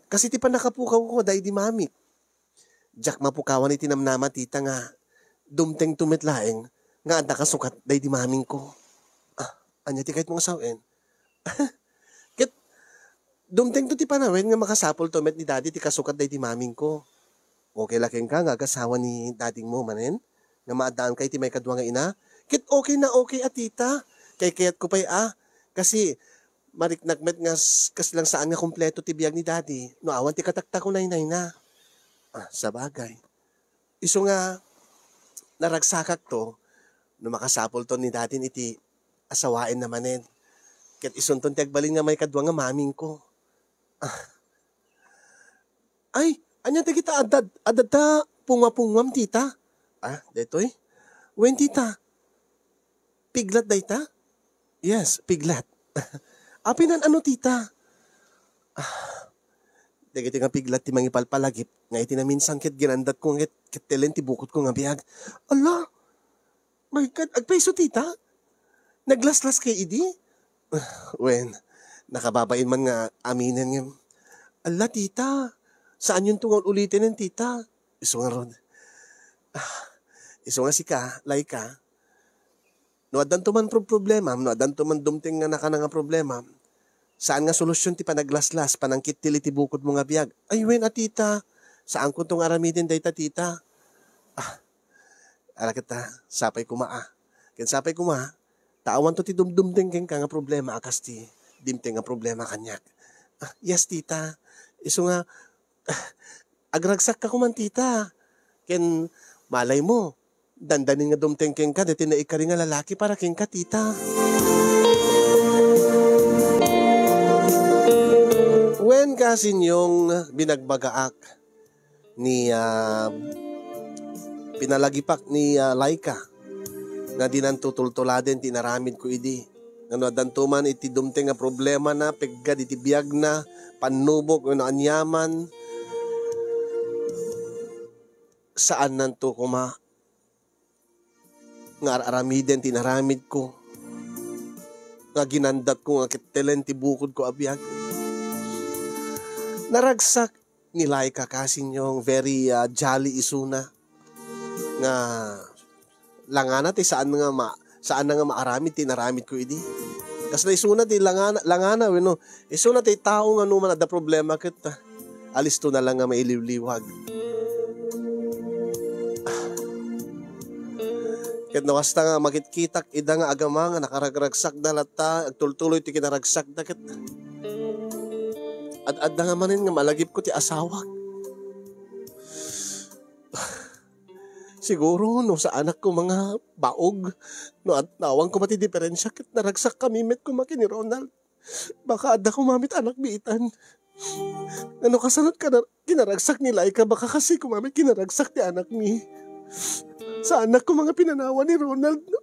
Kasi ti pannakapukawko daydi mamik. Diak mapukawan iti namnama, tita, nga dumtengto met laeng nga adda kasukat daydi mamingko. Ah, ania ti kayatmo nga sawen? Ket dumtengto ti panawen nga makasapulto met ni daddy ti kasukat daydi mamingko. Okay la kenka nga agasawa ni dadingmo manen nga maaddaanka iti maikadua nga ina? Ket okay na okay a, tita. Kaykayatko pay a, kasi mariknak met nga s-, kaslang saan nga kompleto ti biag ni daddy no awan ti kataktakunaynayna. Ah, sabagay. Isu nga naragsakakto no makasapulton ni daddy iti asawaenna manen. Ket isunton ti agbalin nga maikadua nga mamingko. Ah. Ay, ania dagita adda, adda ta pungwa-pungwam, tita? Ah, daytoy? Wen, tita? Piglat dayta? Yes, piglat. Apay nan-ano, tita? Ah, dagiti nga piglat ti mangipalpalagip nga iti naminsan ket ginandatko nga ket, ket telen ti bukotko nga biag. Ala, my God, agpayso, tita? Naglaslas kay idi? Wen, nakababain man nga aminen ngem. Ala, tita, saanyonto nga ul-ulitenen, tita. Isu ngarud. Ah, isu nga sika, Laika, no addanto man pro-, problemam, no addanto man dumteng nga nakana nga problemam, saan nga solusyon ti panaglaslas, panangkittil iti bukodmo nga biag. Ay, wen a, tita, saankonto nga aramiden dayta, tita. Ah, ala ket ta, sapay koma a. Ken sapay koma, ta awanto ti dumdumteng kenka nga problema a kas ti dimteng nga problema kaniak. Ah, yes, tita. Isu nga, agragsakka koman, tita. Ken malay mo, dandanin nga dumteng kenka daytoy naikari nga lalaki para kenka, tita. Wen, kasinyong binagbagaak ni, ah, pinalagipak ni, ah, Laika nga dinan tutultuladen ti inaramidko idi. Nga no addanto man iti dumteng nga problemana, peggad iti biagna, pannubok, wenno aniaman, saannanto koma nga ar-aramiden ti inaramidko. nga ginandatko nga kettelen ti bukodko a biag. Naragsak ni Laika, kasinyong, very, ah, jolly isuna. Nga langana ti saan nga ma-, saan nga maaramid ti inaramidko idi. Kasla isuna ti langana, langana wenno isuna ti tao nga no man adda problema ket, ah, alisto na lang nga mailiwliwag. Ket no kasta nga makitkitak ida nga agama nga nakaragragsakda latta, agtultuloy ti kinaragsakda ket ad-adda nga manen nga malagipko ti asawak. Siguro no saanak koma nga baog, no ad-, no awan koma ti diferensia ket naragsak kami met koma ken ni Ronald. Baka adda koma met anak biitan. Nga no kasano kina-, kinaragsak ni Laika, baka kasi koma met kinaragsak ti anakmi. Saanak koma nga pinanawan ni Ronald, no,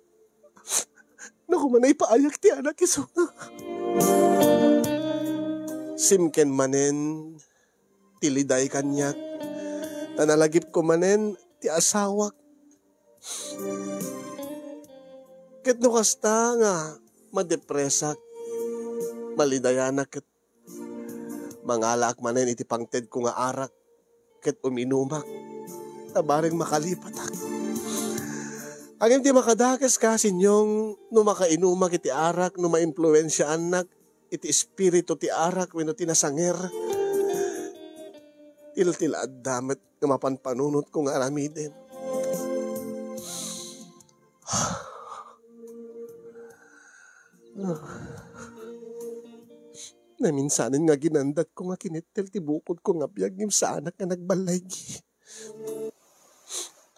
no koma naipaayak ti anak isu. Simken manen ti liday kaniak, ta nalagipko manen ti asawak. Ket no kasta nga madepresak, malidayanak ket mangalaak manen iti pangtedko nga arak ket uminumak, ta bareng makalipatak. Ngem ti makadakes, kasinyong, no makainumak iti arak, no maimpluensiaannak iti espiritu ti arak wenno ti nasanger, tiltil adda met nga mapan panunotko nga aramiden. Naminsanen nga ginandatko nga kinettel ti bukodko nga biag ngem saanak nga nagballaygi.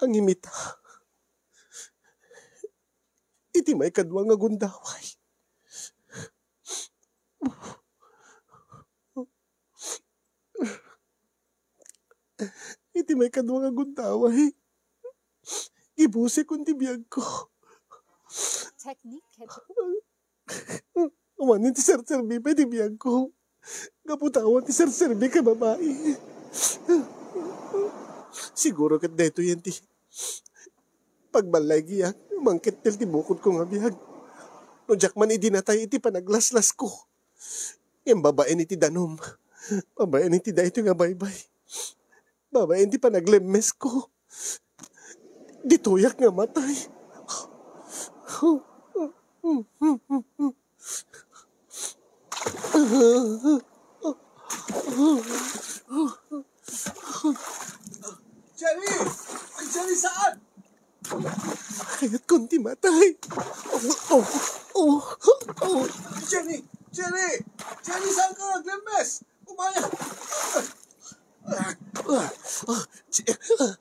Ngem ita, iti maikadua nga gundaway, iti maikadua nga gundaway, gibusekon ti biagko. Technique. Awan ti serserbi pay ti biagko. Gapu ta awan ti serserbi ka babai. Siguro ket daytoyen ti pagballaygiak, mangkettel ti bukodko nga biag. No diak man idi natay iti panaglaslasko, ngem babaen iti danum, babaen iti daytoy nga baybay, babaen ti panaglemmesko, ditoyak nga matay. Jenny! Ay, Jenny, saan? Kayatkon ti matay. Oh, oh, oh, oh. Jenny! Jenny! Jenny, saan ka naglemmes? Umaya! Ah, ah,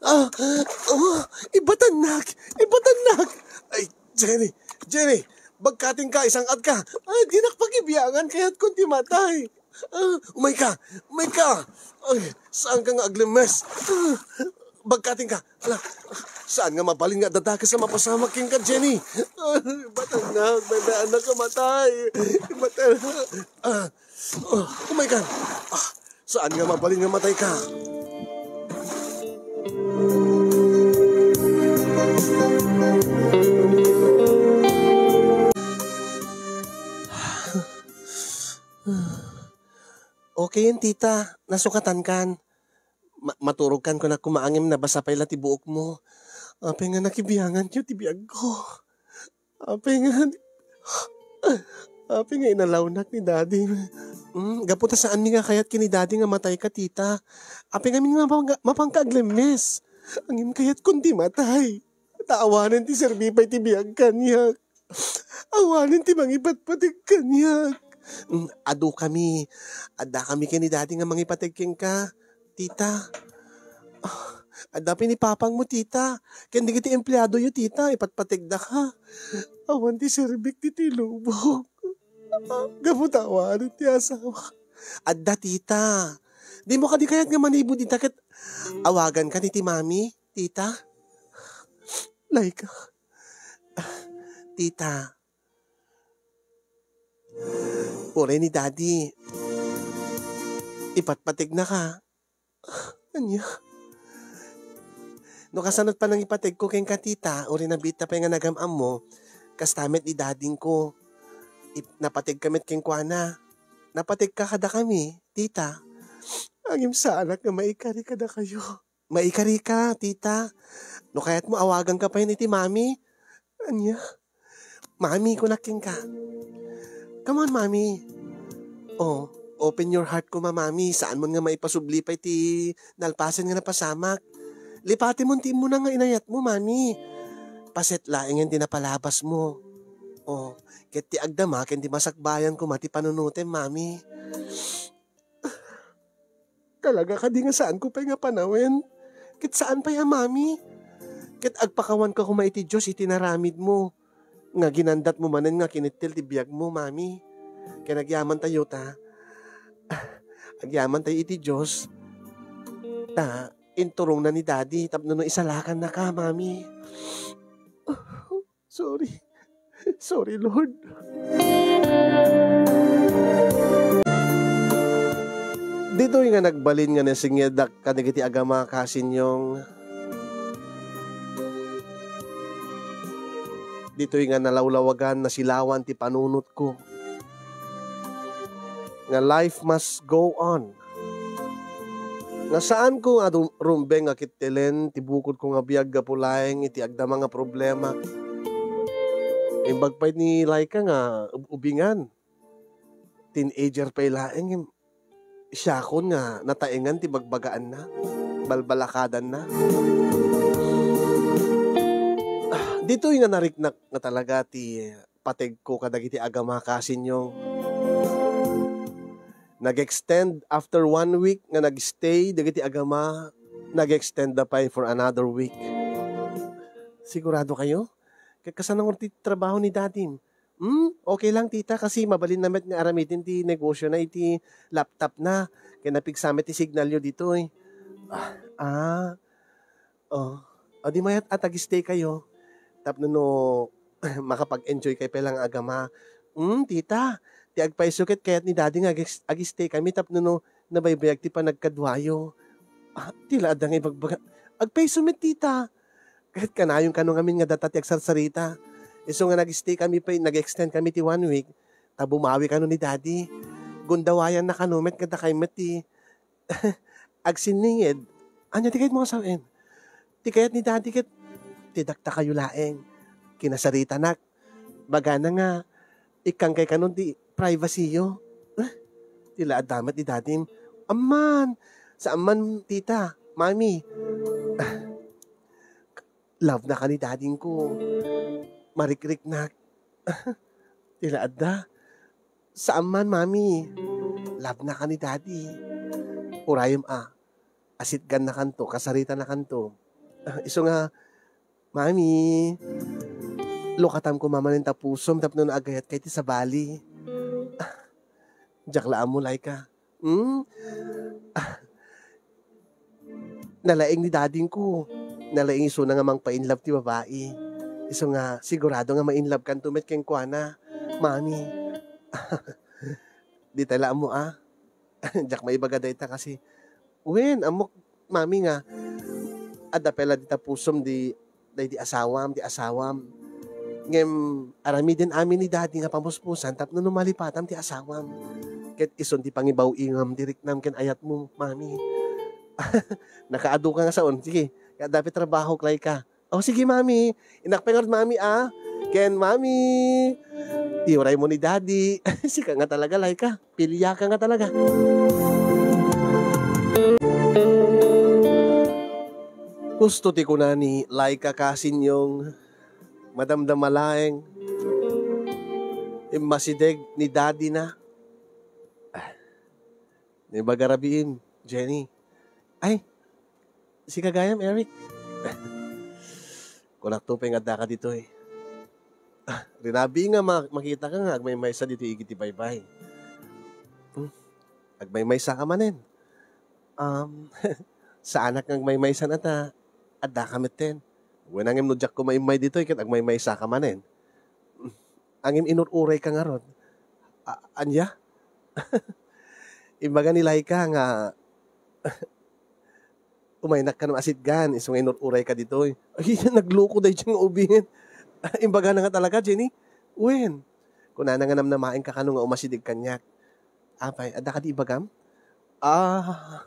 ah, ah, oh, ibatannak! Ibatannak! Ay, Jenny! Jenny! Bagkating ka, isang-at ka! Ah, dinak pagibiangan, kayatkon ti matay! Ah, umay ka! Umay ka! Ay, saan ka nga aglemmes? Ah, bagkating ka! Ala, saan nga mabalin nga adda dakes a mapasamak kenka, Jenny? Ah, ibatannak! Bay-bayannak a matay! Ibatannak! Ah, Oh, umay ka! Ah, saan nga mabalin nga matay ka? Okay, tita. Nasukatan kan. Ma-, maturog kan kunak koma ngem nabasa pay la ti buokmo. Apay nga nakibiangan kayo ti biagko. Apay nga, apay nga inalawnak ni Daddy. Hmm, gapu ta saanmi nga kayat ken ni Daddy nga matay ka, tita. Apay ngamin nga mapang-, mapanka aglemmes. Ngem kayatkon ti matay. Ta awanen ti serbi pay ti biag kaniak. Awanen ti mangipatpateg kaniak. Hmm, adu kami. Adda kami ken ni Daddy nga mangipateg kenka. Tita, ah, adda pay ni papangmo, tita. Ken dagiti empleadoyo, tita, ipatpategdaka. Awan ti serbik ditoy lubong. Gapu ta awanen ti asawa. Adda, tita. Dimo kadi kayat nga manipud ita ket awaganka ni ti mami, tita? Laika. Tita. Uray ni Daddy, ipatpategnaka. Ania? No kasano't panangipategko kenka, tita, uray nabiitta pay nga nagam-ammo, kasta met ni dadingko. Ip-, napategka met kenkuana. Napategka kadakami, tita. Ngem saanak nga maikari kadakayo. Maikari ka, tita. No kayatmo, awaganka payen iti mami. Ania? Mami, kunak kenka. Come on, mami. Oh, open your heart koma, mami. Saan mon nga maipasubli pay ti nalpasen nga napasamak. Lipatem mon ti immuna nga inayatmo, mami. Paset laengen ti napalabasmo. Oh, ket ti agdama ken ti masakbayan koma ti panunotem, mami. Talaga kadi nga saanko pay nga panawen? Ket saan pay a mami? Ket agpakawanka koma iti Dios iti naramidmo, nga ginandatmo manen nga kinittel ti biagmo, mami. Ken agyamantayo ta, agyamantayo iti Dios, ta inturongna ni Daddy tapno no isalakannaka, mami. Sorry. Sorry, Lord. Ditoy nga nagbalin nga nasingedak kadagiti agama, kasinyong. Ditoy nga nalawlawagan, nasilawan ti panunotko. Nga life must go on. Nga saanko nga dum-, rumbeng nga kittelen ti bukodko nga biag gapu laeng iti agdama nga problema. Imbag pay ni Laika nga ub-, ubingan. Teenager pay laeng, siakon nga nataengan ti bagbagaanna, balbalakadanna. Ah, ditoy nga nariknak nga talaga ti pategko kadagiti agama, kasinyong. Nag-extend after one week nga nag-stay dagiti agama, nag-extend da pay for another week. Sigurado kayo? Ket kasano ngarud ti trabaho ni Dadim? Hmm, okay lang, tita, kasi mabalin na met nga aramiden ti negosyo na iti laptop na. Kaya napigsa met ti signal yo ditoy. Ah, ah. Oh, adi mayat at ag-stay kayo. Tapno no makapag-enjoy kayo pay lang agama. Hmm, tita, ti agpayso ket kayat ni Daddy nga ag-, ag-stay kami tapno no nabaybayag ti panagkaduayo. Ah, ti la adda nga ibagbaga. Agpayso met, tita. Ket kanayon kano ngamin nga data ti agsarsarita. Isu nga nag-stay kami pay, nag-extend kami ti one week. Ta bumawi kano ni Daddy. Gundawayanna kano met nga dakay met ti agsinninged. Ania ti kayatmo nga sawen? Ti kayat ni Daddy ket ti dakta kayo laeng. Kinasaritanak. Bagana nga, ikkangkay kanon ti privacy yo. Eh, ti la adda met ni Dadim. Amman, saan man, tita, mami. Love na ka ni Daddy ko. Marikriknak. Ti la adda. Saan man, mami. Love na ka ni Daddy. Urayem a. Asitgan na kanto, kasarita na kanto. Ah, isu nga, Mami, lukatam ko mamanen ta pusom tapno naagayat kay ti sabali. Ah, diak la ammo, Laika. Hmm? Ah, nalaing ni dading ko. Nalaing isuna nga mangpa-in love ti babai. Isu nga, sigurado nga ma-in love kanto met kenkuana, Mami. Di tayo la ammo, ah. Diak maibaga dayta kasi, wen, ammok, mami, nga adda pay la dita pusom di, daydi asawam, di asawam. Ngem aramiden amin ni daddy nga pamuspusan tapno no malipatam ti asawam. Ket isun ti pangibaw-ingam ti riknam ken ayatmo, mami. Nakaadu ka nga saon. Sige, adda pay trabahok, Laika. Oh, sige, mami. Innak pay ngarud, mami, ah. Ken, mami, iuray mo ni daddy. Sika nga talaga, Laika. Pilya ka nga talaga. Gusto ti kuna ni Laika, kasinyong, madamdama laeng. Immasideg ni daddy na. Naibaga rabiin, Jenny. Ay, sika gayam, Eric. Kunakto pay nga addaka ditoy. Ah, rinabii nga ma-, makitaka nga agmaymaysa ditoy igid ti baybay. Hmm, agmaymaysa ka manen. Um, saanak nga agmaymaysa na ta, addaka metten. Wen, ngem no diak ko maimmay ditoy ket agmaymaysa ka manen. Ngem inur-uray ka ngarud. A-, ania? Imbaga ni Laika nga umaynak kano asitgan, isu nga inur-uray ka ditoy. Ay, nagloko daydi nga ubing. Imbagana nga talaga, Jenny. Wen, Kunana nga namnamaenka kano nga umasideg kaniak. Apay, adda kadi ibagam? Ah,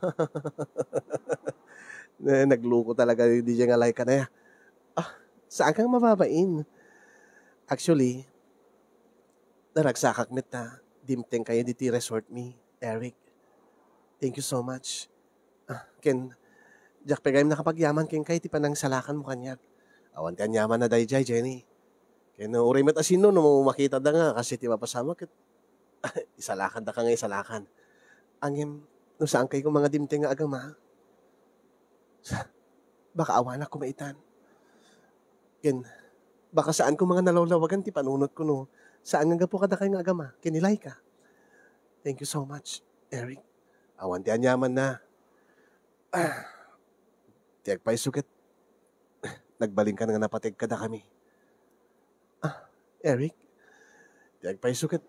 na-, nagluko talaga diay nga Laika na ya. Ah, saanka nga mababain. Actually, naragsakak met ta dimtengkayo ditoy resort mi, Eric. Thank you so much. Ah, ken, diak pay gayam nakapagyaman kenka iti panangsalakanmo kaniak. Awan ti aniamanna daydiay, Jenny. Ken, uray met a sino no makitada nga kas iti mapasamak ket isalakandaka nga isalakan. Ngem, no saankayo koma nga dimteng nga agama, baka awanak koma itan. Ken, baka saan koma nga nalawlawagan ti panunotko no saan nga gapu kadakayo nga agama ken ni Laika. Thank you so much, Eric. Awan ti aniamanna. Ah, ti agpayso ket nagbalinkan nga napateg kadakami. Ah, Eric, ti agpayso ket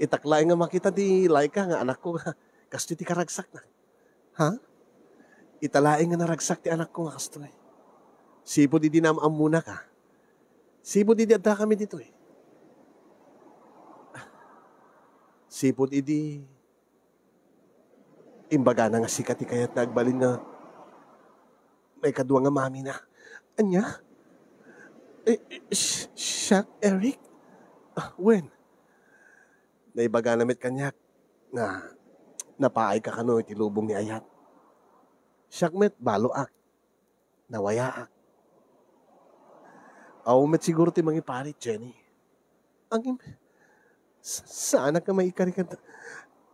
itak laeng nga makita ti Laika nga anakko nga kastoy ti karagsakna. Ha? Ita laeng nga naragsak ti anakko nga kastoy. Sipud idi naam-ammonaka. Sipud idi addakami ditoy. Sipud idi imbagana nga sika ti kayatna agbalin nga maikadua nga mamina. Ania? Eh, eh, sh-, siak, Eric? Ah, wen? Naibagana met kaniak nga napaayka kano iti lubong ni Ayat. Siak met, baloak. Nawayaak. Awan met siguro ti mangiparit, Jenny. Ngem, sa-, saanak nga maikari kad-,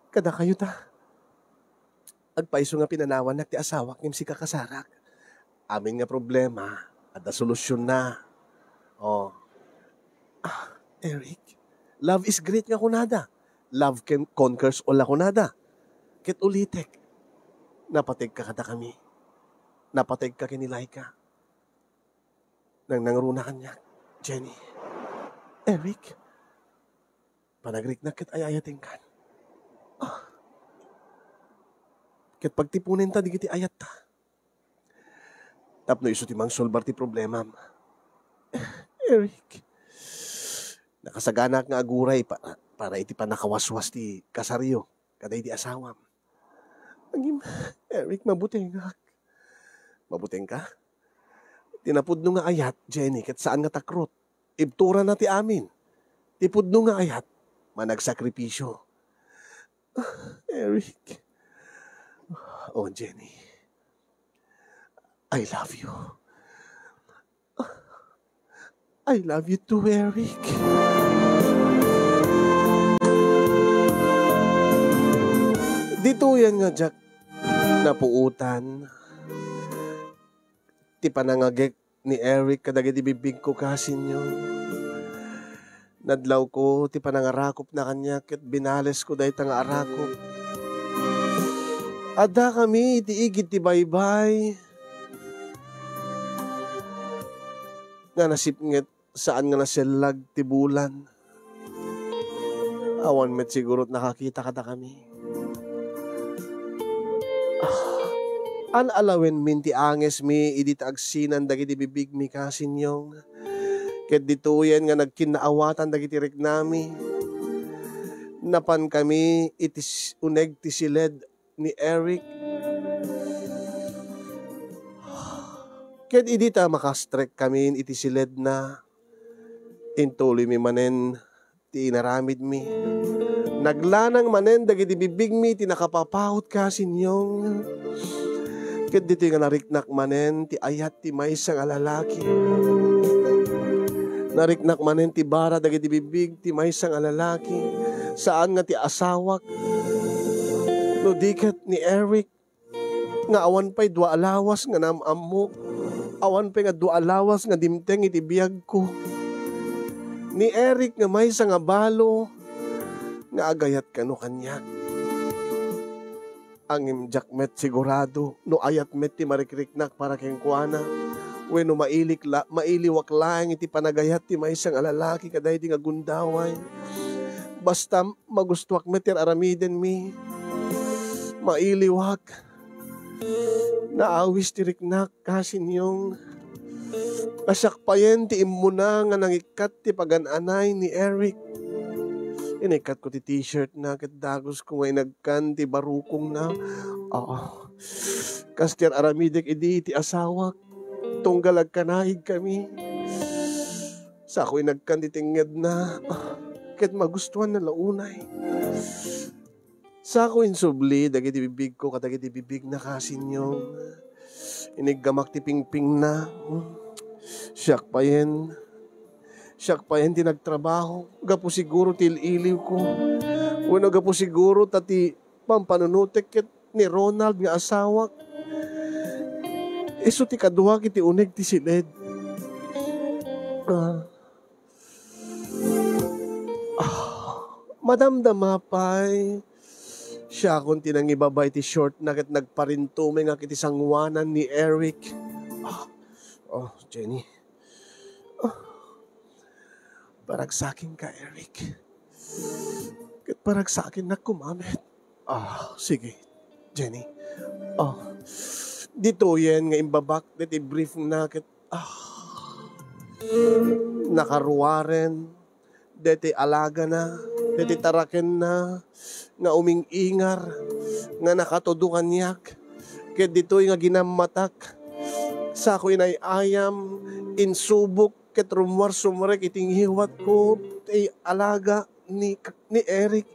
kadakayo ta. Agpayso nga pinanawannak ti asawak ngem sika kasarak. Amin nga problema, adda solusionna. Oh. Ah, Eric, love is great nga kunada. Love can conquers all a kunada. Ket ulitek, napategka kadakami. Napategka ken ni Laika. Nangnangruna kaniak, Jenny. Eric, panagriknak ket ay-ayatenkan. Ah. Ket pagtiponenta dagiti ayatta. Tapno isu ti mangsolbar ti problemam. Eric, nakasaganak nga aguray pa-, para iti pannakawaswas ti kasaryo kadagiti asawam. Ngem, Eric, mabutengak. Mabutengka? Ti napudno nga ayat, Jenny, ket saan nga takrot. Ibturana ti amin. Ti pudno nga ayat, managsakripisio. Eric. Oh, Jenny. I love you. I love you too, Eric. Ditoyen nga diak napuotan ti panangagek ni Eric kadagiti bigbigko, kasinyo. Nadlawko ti panangarakupna kaniak ket binalesko dayta nga arakop. Addakami iti igid ti baybay nga nasipnget, saan nga nasellag ti bulan. Awan met sigurot nakakita kadakami. Ah, an-alawenmin ti angesmi idi ta agsinan dagiti bibigmi, kasinyong. Ket ditoyen nga nagkinnaawatan dagiti riknami. Napankami iti s-, uneg ti siled ni Eric. Ket idi ta makastrekkamin iti siledna, intuloymi manen ti inaramidmi. Naglanang manen dagiti bibigmi ti nakapapaut, kasinyong. Ket ditoy nga nariknak manen ti ayat ti maysa nga lalaki. Nariknak manen ti bara dagiti bibbig ti maysa nga lalaki. Saan nga ti asawak. No di ket ni Eric nga awan pay dua a lawas nga naam-ammok. Awan pay nga dua a lawas nga dimteng iti biagko. Ni Eric nga maysa nga balo nga agayat kano kaniak. Ngem diak met sigurado no ayat met ti marikriknak para kenkuana, wenno mailik la-, mailiwak laeng iti panagayat ti maysa nga lalaki kadaydi nga gundaway. Basta magustuak met ti ar-aramidenmi. Mailiwak. Naawis ti riknak, kasinyong. A siak payen ti immuna nga nangikkat ti pagan-anay ni Eric. Inikkat ko ti t-shirt na ket dagus ko nga inagkan ti barukongna. Ah, kas ti ar-aramidek idi ti asawak, tunggal agkanaig kami. Sako inagkan ti tengngedna, ah, ket magustuanna la unay. Sako insubli dagiti bibigko kadagiti bibigna, Kasinyong. Iniggamak ti pingpingna. Siak payen, siak payen ti nagtrabaho. Gapu siguro ti il-iliwko. Wenno gapu siguro ta ti pampanunotek ket ni Ronald nga asawak. Isu ti kaduak iti uneg ti siled. Ah. Ah, madamdama pay. Siakon ti nangibaba iti short na ket nagparintumengak iti sanguanan ni Eric. Ah, oh, Jenny. Ah, paragsakenka, Eric. Ket paragsakennak koma met. Ah, sige, Jenny. Ah, ditoyen nga imbabak deti brief na ket, ah, nakaruaren deti alagana, deti tarakenna nga uming-ingar nga nakatudo kaniak. Ket ditoy nga ginammatak, sako inay-ayam, insubok, ket rummuar sumrek iti ngiwatko ti alaga ni, ni Eric.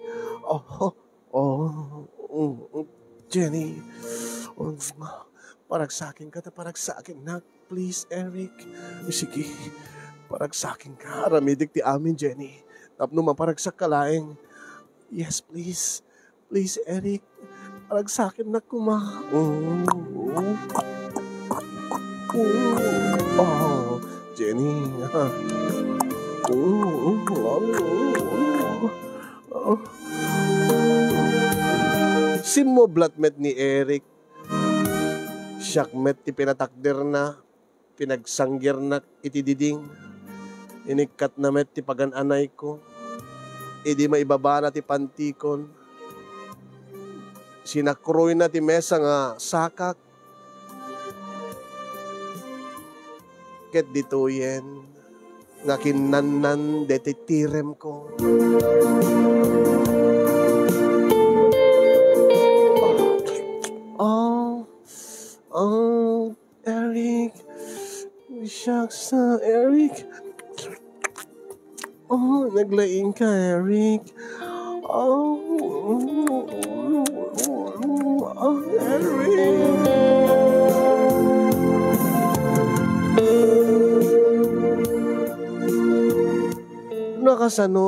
Oh, oh, mm, mm, Jenny. Oh, paragsakenka ta paragsakennak. Please, Eric. Sige. Paragsakenka. Aramidek ti amin, Jenny. Tapno maparagsakka laeng. Yes, please. Please, Eric. Paragsakennak koma. Mm. Mm. Oh, Jenny. Mm. Oh. Simmublat met ni Eric. Siak met ti pinatakderna. Pinagsanggirnak iti diding. Inikkatna met ti pagan-anayko. Idi maibabana ti pantikon, sinakroyna ti mesa nga sakak. Ket ditoyen nga kinnannan deti tiremko. Oh, oh, Eric. Shucks, ah, Eric. Oh, naglaing ka, Eric. Oh, oh, Eric. Nakasano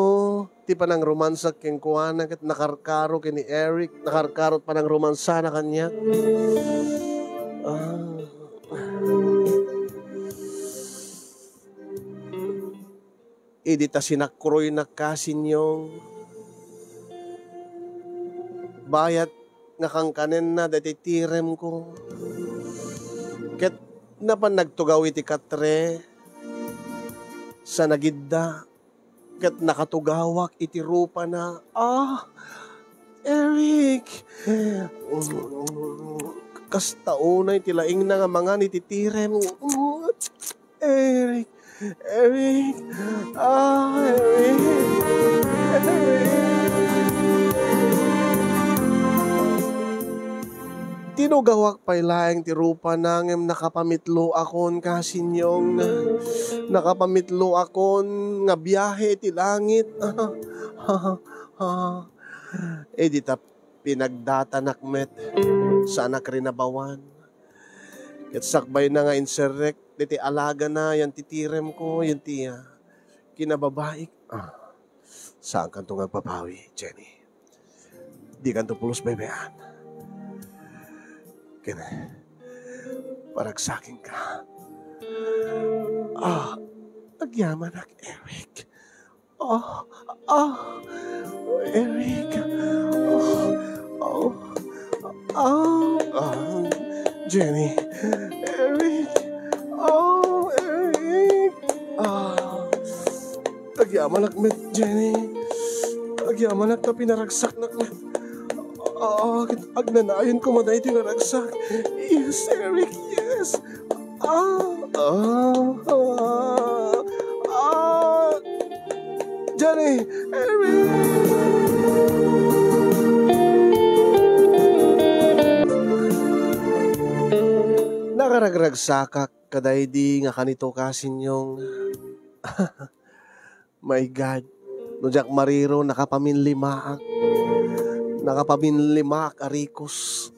ti panangromansak kenkuana ket nakarkaro ken ni Eric, nakarkaro ti panangromansana kaniak. Ah. Idi ta sinakroyna, Kasinyong, bayat nga kankanenna daytoy tiremko. Ket napan nagtugaw iti katre, sa nagidda, ket nakatugawak iti rupana. Ah, Eric! Kasta unay ti laingna nga mangan iti tirem. Eric! Eric! Ah, Eric! Eric! Tinugawak pay laeng ti rupana ngem nakapamitloakon, Kasinyong. Nakapamitloakon nga biahe iti langit. Idi ta pinagdatanak met, saanak rinabawan. Ket sakbayna nga inserrek deti alagana, yan ti tiremko, yan ti, ah, kinababaik. Ah, saankanto nga agbabawi, Jenny. Dikanto pulos baybay-an. Ken, paragsakenka. Ah, agyamanak, Eric. Ah, ah, Eric. Ah, ah, ah, ah, Jenny. Eric. Oh, Eric. Ah. Agyamanak met, Jenny. Agyamanak ta pinaragsaknak met. Ah, ket agnanayon koma daytoy nga ragsak. Yes, Eric, yes. Ah, ah, ah, ah. Jenny, Eric. Naragragsakak kadaydi nga kanito, Kasinyong. My God, no diak mariro, nakapaminlimaak. Nakapaminlimaak a rikos.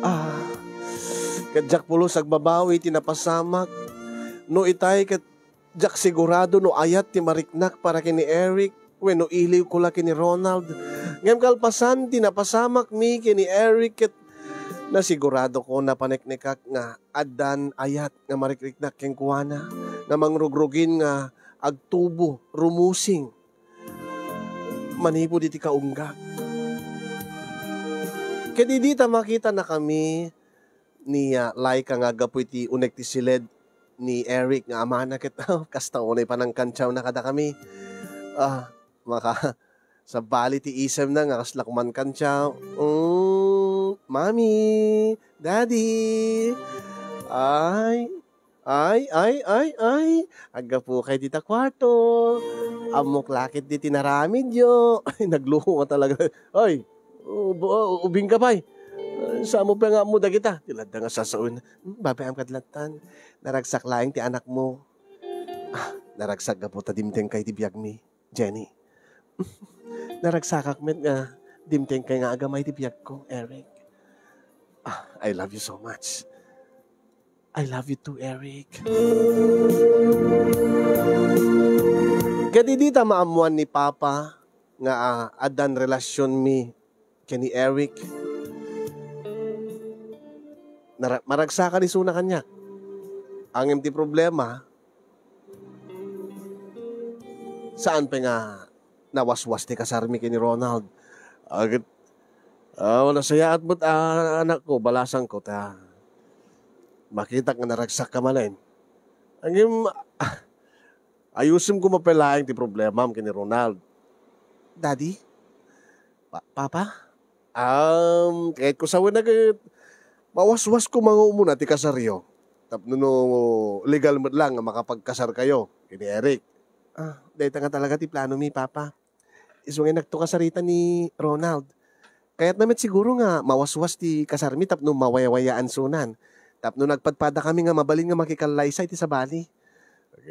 Ah, ket diak pulos agbabawi ti napasamak. No itay ket diak sigurado no ayat ti mariknak para ken ni Eric wenno iliwko la ken ni Ronald. Ngem kalpasan ti napasamakmi ken ni Eric ket nasiguradoko, napaneknekak nga addan ayat nga marikriknak kenkuana nga mangrugrugin nga agtubo, rumusing manipud iti kaunggak. Ket idi ta makitanakami ni, ah, Laika nga aggapu iti unek ti siled ni Eric nga amana ket kasta unay panangkantiawna kadakami. Ah, maka-, sabali ti isemna nga kasla ko mankantiaw. Mm, Mommy, Daddy. Ay, ay, ay, ay, ay. Aggapu kay dita kuarto. Ammok la ket di tinaramidyo. Ay, nagluko nga talaga. Ay, u-, bu-, ubing ka pay. Ay, samo pa nga ammo dagita. Ti ladda nga sasawen. Hmm, babaem kad lattan. Naragsak laeng ti anakmo. Ah, naragsak gapu ta dimteng kay ti biagmi, Jenny. Naragsakak met nga dimteng kay nga agamay ti biagko, Eric. Ah, I love you so much. I love you too, Eric. Ket idi ta maammuan ni Papa nga, ah, addan relasionmi ken ni Eric, nara-, maragsakan isuna kaniak. Ngem ti problema, saan pay nga nawaswas ti kasarmi ken ni Ronald. Agit, ah, nasayaat met, ah, anakko, balasangko, ta makitak nga naragsakka manen. Ngem, ah, ayusem koma pay laeng ti problemam ken ni Ronald. Daddy? Pa-, Papa? Um, kayatko sawen a ket mawaswasko nga umuna ti kasaryo. Tapno no legal met lang nga makapagkasarkayo ken ni Eric. Ah, dayta nga talaga ti planomi, Papa. Isu nga inakto kasarita ni Ronald. Kayatna met siguro nga mawaswas ti kasarmi tapno mawayawayaansonan. Tapno nagpadpadakami nga mabalin nga makikallaysa iti sabali.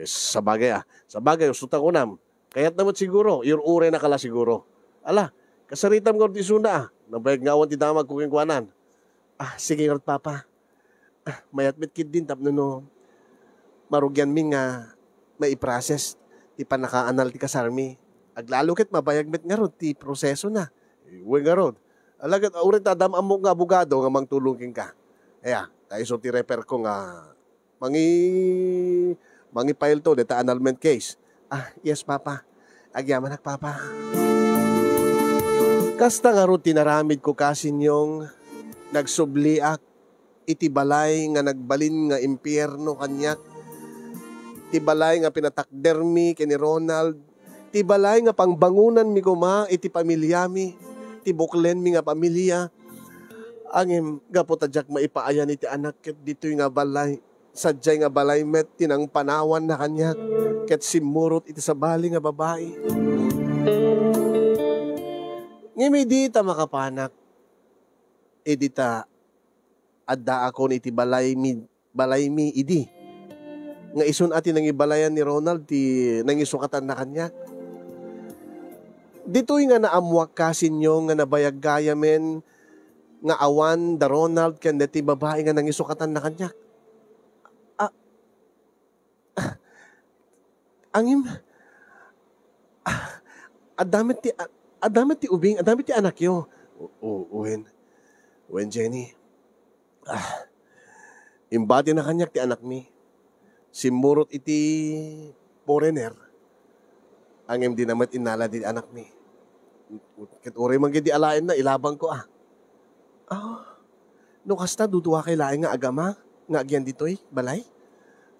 Sabagay, ah. Sabagay, usto ta kunam. Kayatna met siguro, ir-uray na ka la siguro. Ala, kasaritam ngarud isuna, ah. Nabayag nga awan ti damagko kenkuanan. Ah, sige ngarud, Papa. Ah, mayat met ketdin tapno no marugianmi nga maiprocess ti pannakaannal ti kasarmi. Aglalo ket mabayag met ngarud ti prosesona. Wen ngarud. Alagad, uray ta adda ammok nga abogado nga mangtulong kenka. Aya, ta isu ti refer ko nga mangi-, mangi-file to deta annulment case. Ah, yes, Papa. Agyamanak, Papa. Kasta ngarud ti naramidko, Kasinyong, nagsubliak iti balay nga nagbalin nga impierno kaniak, ti balay nga pinatakdermi ken ni Ronald, ti balay nga pangbangonanmi koma iti pamiliami, ti buklenmi nga pamilia. Ngem gapu ta diak maipaayan iti anak ket ditoy nga balay, sadiay nga balay met ti nangpanawanna kaniak ket simmurot iti sabali nga babai. Ngem idi ta makapanak, idi ta addaakon iti balaymi, balaymi idi, nga isun a ti nangibalayan ni Ronald ti nangisukatanna kaniak. Ditoy nga naammuak, Kasinyong, nga nabayag gayamen nga awan da Ronald ken daytoy babai nga nangisukatanna kaniak. A-, Angim, ah, adda met ti, a-, adda met ti ubing, adda met ti anakyo. O, o, wen. Wen, Jenny. Ah, imbatina kaniak ti anakmi. Simmurot iti foreigner. Angem dina met innala di anakmi. Ket uray man gid di alaenna, ilabangko, ah. Ah, no kasta, duduakay laeng nga agama nga agyan ditoy balay?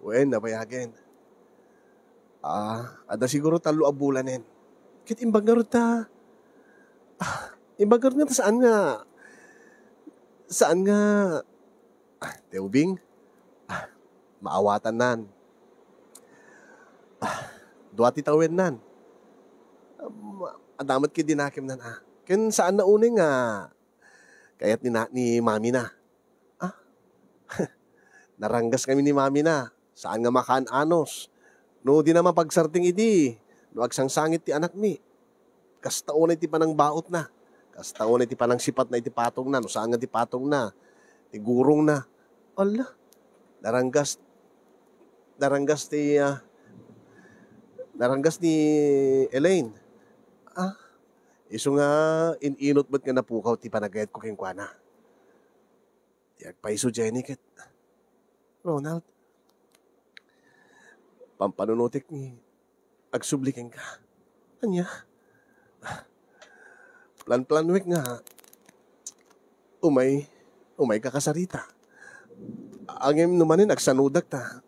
Wen, nabayagen. Ah, adda siguro tallo a bulanen. Ket imbag ngarud ta, ah, imbag ngarud nga ta saan nga, saan nga, ah, ti ubing? Ah, maawatannan. Ah, dua ti tawennan. Um, adda met ket dinakemnan, ah. Ken saan na unay nga kayat ni na, ni mami na. Ah? Naranggas kami ni mamina. Saan nga makaan-anos. No dina mapagsarting idi, no agsangsangit ti anakmi. Kasta unay ti panangbautna. Kasta unay ti panangsipatna iti patongna, no saan nga ti patongna, ti gurongna. Ala, naranggas, naranggas ti, ah, naranggas ni Elaine. Ah, isu nga in-inut met nga napukaw ti panagayatko kenkuana. Ti agpayso, Jenny, ket, Ronald, pampanunotek nga agsubli kenka. Ania? Plan-planuek nga umay, umayka kasarita. Ngem no manen agsanudak ta,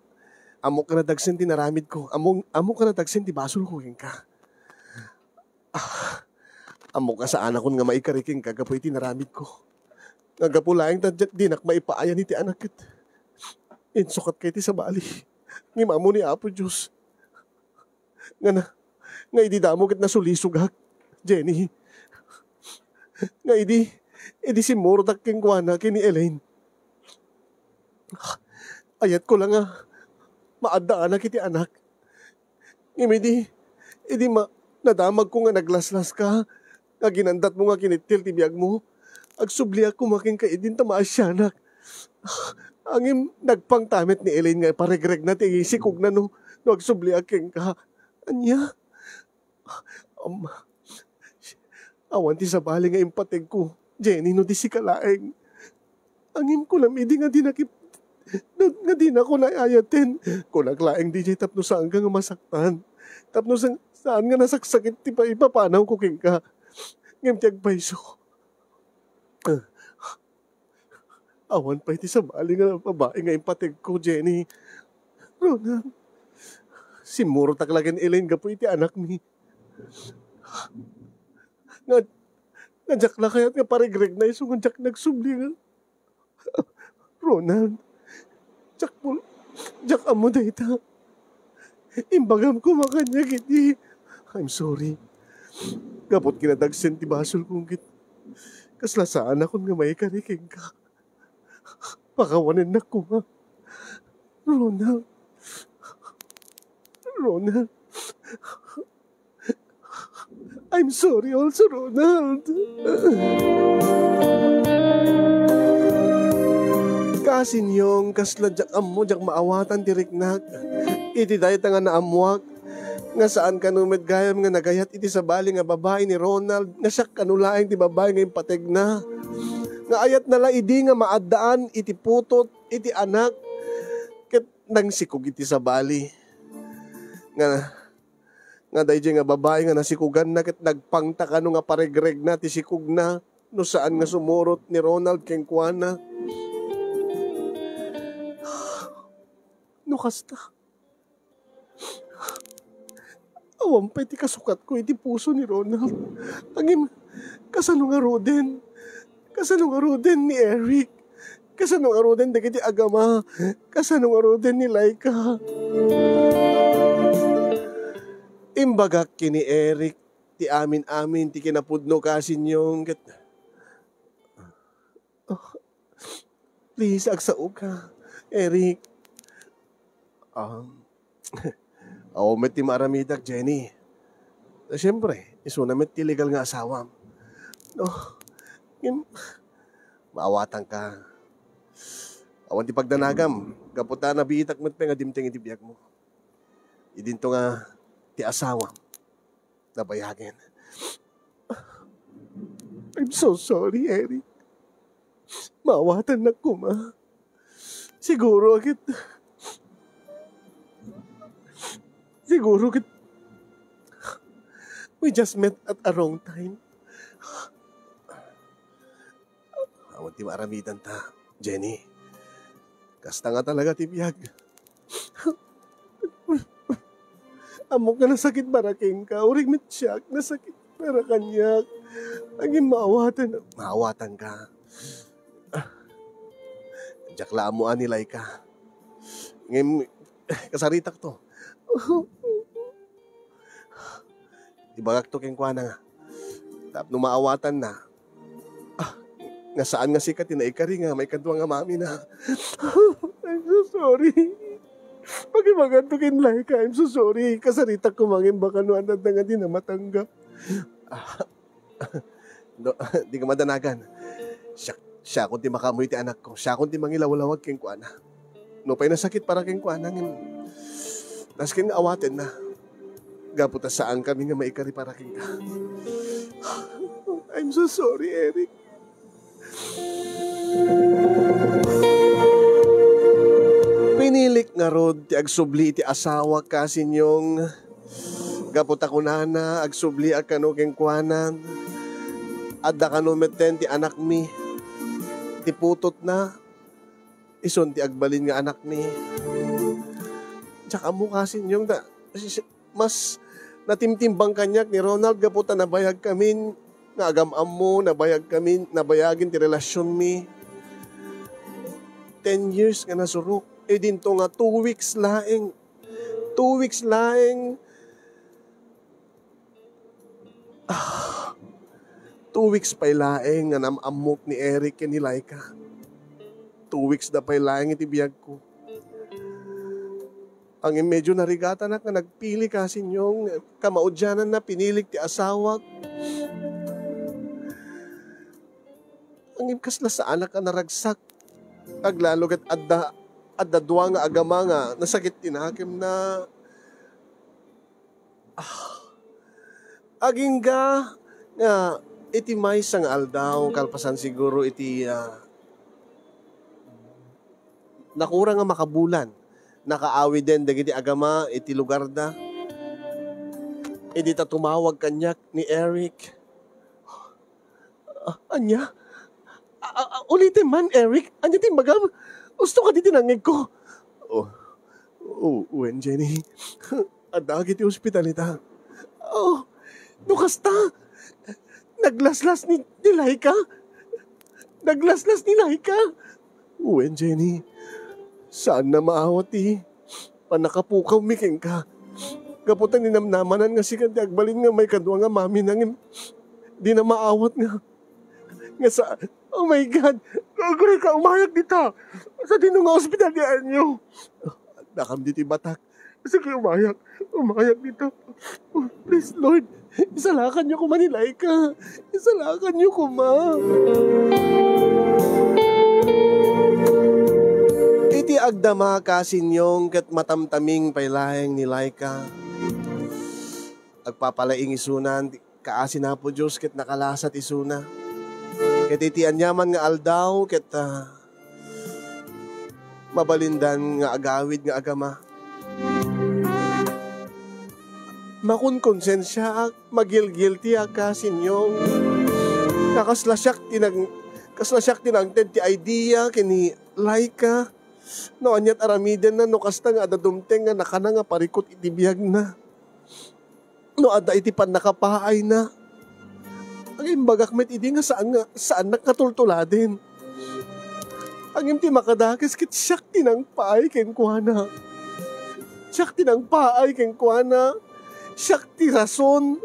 ammok nga nadagsen ti naramidko. Ammok, ammok nga nadagsen ti basolko kenka. Ah, ammok nga saanakon nga maikari kenka gapu iti naramidko. Nga gapu laeng ta di-, dinak maipaayan iti anak ket insukatka iti sabali. Ngem ammo ni Apo Dios nga na, nga idi damo ket nasulisogak, Jenny. Nga idi, idi simmurotak kenkuana ken ni Elaine. Ayatko la nga maaddaanak iti anak. Ngem idi, idi ma-, nadamagko nga naglaslaska, nga ginandatmo nga kinittil ti biagmo, agsubliak koma kenka idin ta maasianak. Ngem nagpangta met ni Elaine nga iparegregna ti sikogna no, no agsubliak kenka. Ania? Am-, awan ti sabali nga impategko, Jenny, no di sika laeng. Ngem kunam idi nga dinak ip-, nga dinako naayaten. Kunak laeng diay tapno saanka nga masaktan. Tapno sa-, saan nga nasaksakit ti paipapanawko kenka. Ngem ti agpayso, awan pay ti sabali nga babai nga impategko, Jenny. Ronald, simmurotak la ken Elaine gapu iti anakmi. Nga, nga diak la kayat nga paregregna isu nga diak nagsubli nga, Ronald, diak pul-, diak ammo dayta. Imbagam koma kaniak iti, I'm sorry. Gapu ti kinadagsen ti basolko ket kasla saanakon nga maikari kenka. Pakawanennak koma. Ronald. Ronald. I'm sorry also, Ronald. Kasinyong, kasla diak ammo, diak maawatan ti riknak. Iti dayta nga naammoak, nga saan kano met gayam nga nagayat iti sabali nga babai ni Ronald, nga siak kano laeng ti babai nga impategna. Nga ayatna la idi nga maaddaan iti putot iti anak, ket nangsikog iti sabali. Nga, nga daydiay nga babai nga nasikoganna ket nagpangta kano nga paregregna ti sikogna no saan nga sumurot ni Ronald kenkuana. No kasta, awan pay ti kasukatko iti puso ni Ronald. Ngem, kasano ngaruden? Kasano ngaruden ni Eric? Kasano ngaruden dagiti agama? Kasano ngaruden ni Laika? Imbagak ken ni Eric ti amin-amin ti kinapudno, kasinyong, ket, ah, please, agsaoka, Eric. Um, awan met ti maaramidak, Jenny. Siyempre, isuna met ti legal nga asawam. No? Ngem, maawatanka. Awan ti pagdanagam, gapu ta nabiitak met pay nga dimteng iti biagmo. Idinto nga ti asawam, nabayagen. I'm so sorry, Eric. Maawatannak koma. Siguro ket, siguro ket, we just met at a wrong time. Awan ti maaramidanta, Jenny. Kasta nga talaga ti biag. Ammok nga nasakit para kenka, uray met siak nasakit para kaniak. Ngem maawatan, maawatanka. Ah, diak la ammo a ni Laika. Ngem, kasaritakto. Ibagakto kenkuana nga, tapno maawatanna, ah, nga saan nga sika ti naikari nga maikadua nga mamina. So sorry. Pakimaganto ken Laika, I'm so sorry. Kasaritak koma ngem baka no adda nga di na matanggap. Ah, no, di ka madanagan. Siak, siakon ti makaammoy ti anakko. Siakon ti mangilawlawag kenkuana. Nupay nasakit para kenkuana, ngem nasken nga awatenna. Gapu ta saankami nga maikari para kenka. I'm so sorry, Eric. Pinilik ngarud ti agsubli iti asawak, Kasinyong. Gapu ta kunana, agsubliak kano kenkuana. Adda kano metten ti anakmi. Ti putotna, isun ti agbalin nga anakmi. Diak ammo, Kasinyong, ta si-, si-, mas natimtimbang kaniak ni Ronald gapu ta nabayagkamin nga agam-ammo, nabayagkamin, nabayagen ti relasionmi. Ten years nga nasurok. E dinto nga two weeks laeng. Two weeks laeng. Ah, two weeks pay laeng nga nam-ammok ni Eric ken ni Laika. Two weeks da pay laeng iti biagko. Ngem medyo narigatanak nga nagpili, Kasinyong, kamaudiananna pinilik ti asawak. Ngem kasla saanak a naragsak. Aglalo ket adda, adda dua nga agama nga nasakit ti nakemna. Ah, agingga nga iti maysa nga aldaw, kalpasan siguro iti, ah, nakurang nga makabulan, nakaawiden dagiti agama iti lugarda. Idi ta tumawag kaniak ni Eric. Ah, ania? A-, a-, a-, ulitem man, Eric. Ania ti imbagam? Usto kadi ti nangngegko. Oh, oh, wen, Jenny. Adda iti ospital ita. Oh, no kasta, naglaslas ni, ni Laika. Naglaslas ni Laika. Wen, Jenny. Saan na maawat ti pannakapukawmi kenka. Gapu ta ninamnamanan nga sika ti agbalin nga maikadua nga mamina ngem di na maawat nga, nga sa, oh my God! Aguray ka, umayak dita! Sadino nga ospital diay? Dakam ditoy batak. Sige, umayak. Umayak dita. Oh, please, Lord. Isalakanyo koma ni Laika. Isalakanyo koma. Iti agdama, Kasinyong, ket matamtaming pay laeng ni Laika. Agpapalaing isuna ti kaasi ni Apo Dios ket nakalasat isuna. Ket iti aniaman nga aldaw, ket, ah, mabalindan nga agawid nga agama. Makonkonsensiaak, magilgiltiak, Kasinyong. Nga kasla siak ti nag-, kasla siak ti nangted ti idea ken ni Laika. No aniat aramidenna, no kasta nga adda dumteng nga nakana nga parikut iti biagna. No adda iti pannakapaayna. Agimbagak met idi nga saan nga, saannak nga tultuladen. Ngem ti makadakes ket siak ti nangpaay kenkuana. Siak ti nangpaay kenkuana. Siak ti rason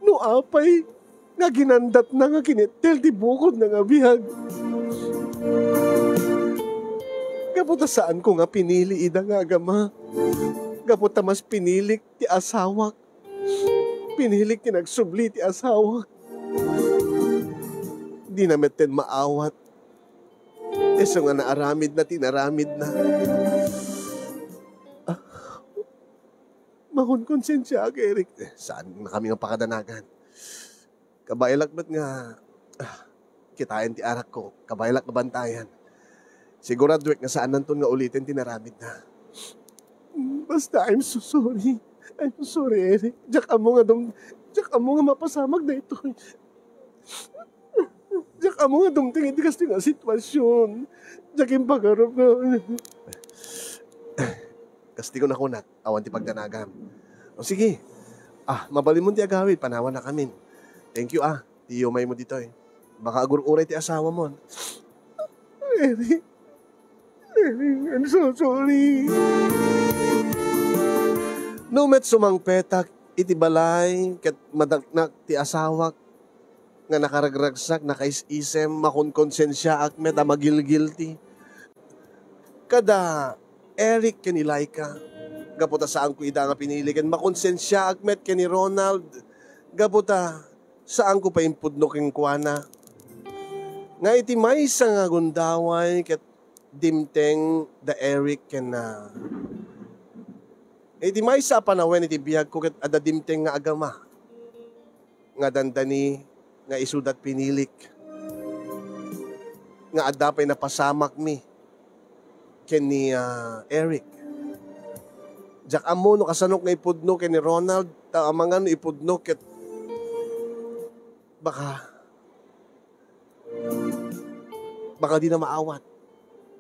no apay nga ginandatna nga kinittel ti bukodna nga biag. Gapu ta saanko nga pinili ida nga agama. Gapu ta mas pinilik ti asawak. Pinilik ti nagsubli ti asawak. Di na metten maawat. Isu nga naaramidna ti inaramidna. Ah, makonkonsensiaak, Eric. Eh, saan na kami nga pakadanagan? Kabaelak met nga, ah, kitaen ti arakko. Kabaelak nga bantayan. Siguraduek nga saannanton nga uliten ti naramidna. Basta, I'm so sorry. I'm so sorry, Eric. Diak ammo nga dum-, diak ammo nga mapasamak daytoy. Diak ammo nga dumteng iti kastoy nga sitwasyon. Diak impagarup nga Kasta ti kunak, awan ti pagdanagam. O sige. Ah, mabalinmon ti agawid, panawannakamin. Thank you, ah. Ti umaymo ditoy. Baka agur-uray ti asawamon. Eric, Eric, I'm so sorry. No met sumangpetak iti balay ket madaknak ti asawak nga nakaragragsak, nakaisisem, makonkonsensiaak met a magilgilti. kada Eric ken ni Laika. Gapu ta saanko ida nga pinili ken makonsensiaak met ken ni Ronald. Gapu ta saanko pay impudno kenkuana. Nga iti maysa nga gundaway ket dimteng da Eric ken, ah, iti maysa a panawen iti biagko ket adda dimteng nga agama nga dandani nga isudat pinilik nga adda pay napasamakmi ken ni, ah, Eric. Diak ammo no kasanok nga ipudno ken ni Ronald, ta amangan no ipudno ket baka baka dina maawat.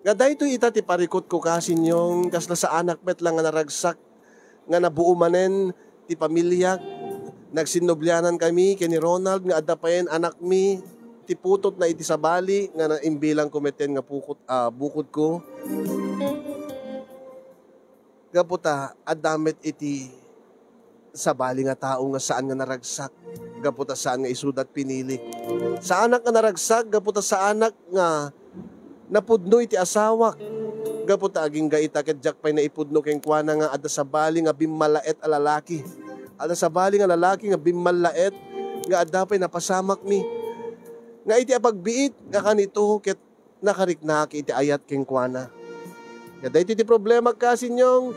Nga daytoy ita ti parikutko, kasinyong, kasla saanak met la nga naragsak nga nabuo manen ti pamiliak. Nagsinnublianan kami ken ni Ronald nga adda payen anakmi ti putotna iti sabali nga naimbilang ko meten nga pukot, ah, bukodko. Gapu ta adda met iti sabali nga tao nga saan nga naragsak, gapu ta saan nga isudat pinili. Saanak nga naragsak, gapu ta saanak nga napudno iti asawak. Gapu ta agingga ita ket diak pay naipudno kenkuana nga adda sabali nga bimmalaet a lalaki. Adda sabali nga lalaki nga bimmalaet nga adda pay napasamakmi. Nga iti apagbiit nga kanito ket nakariknak iti ayat kenkuana. Nga daytoy ti problema, kasinyong.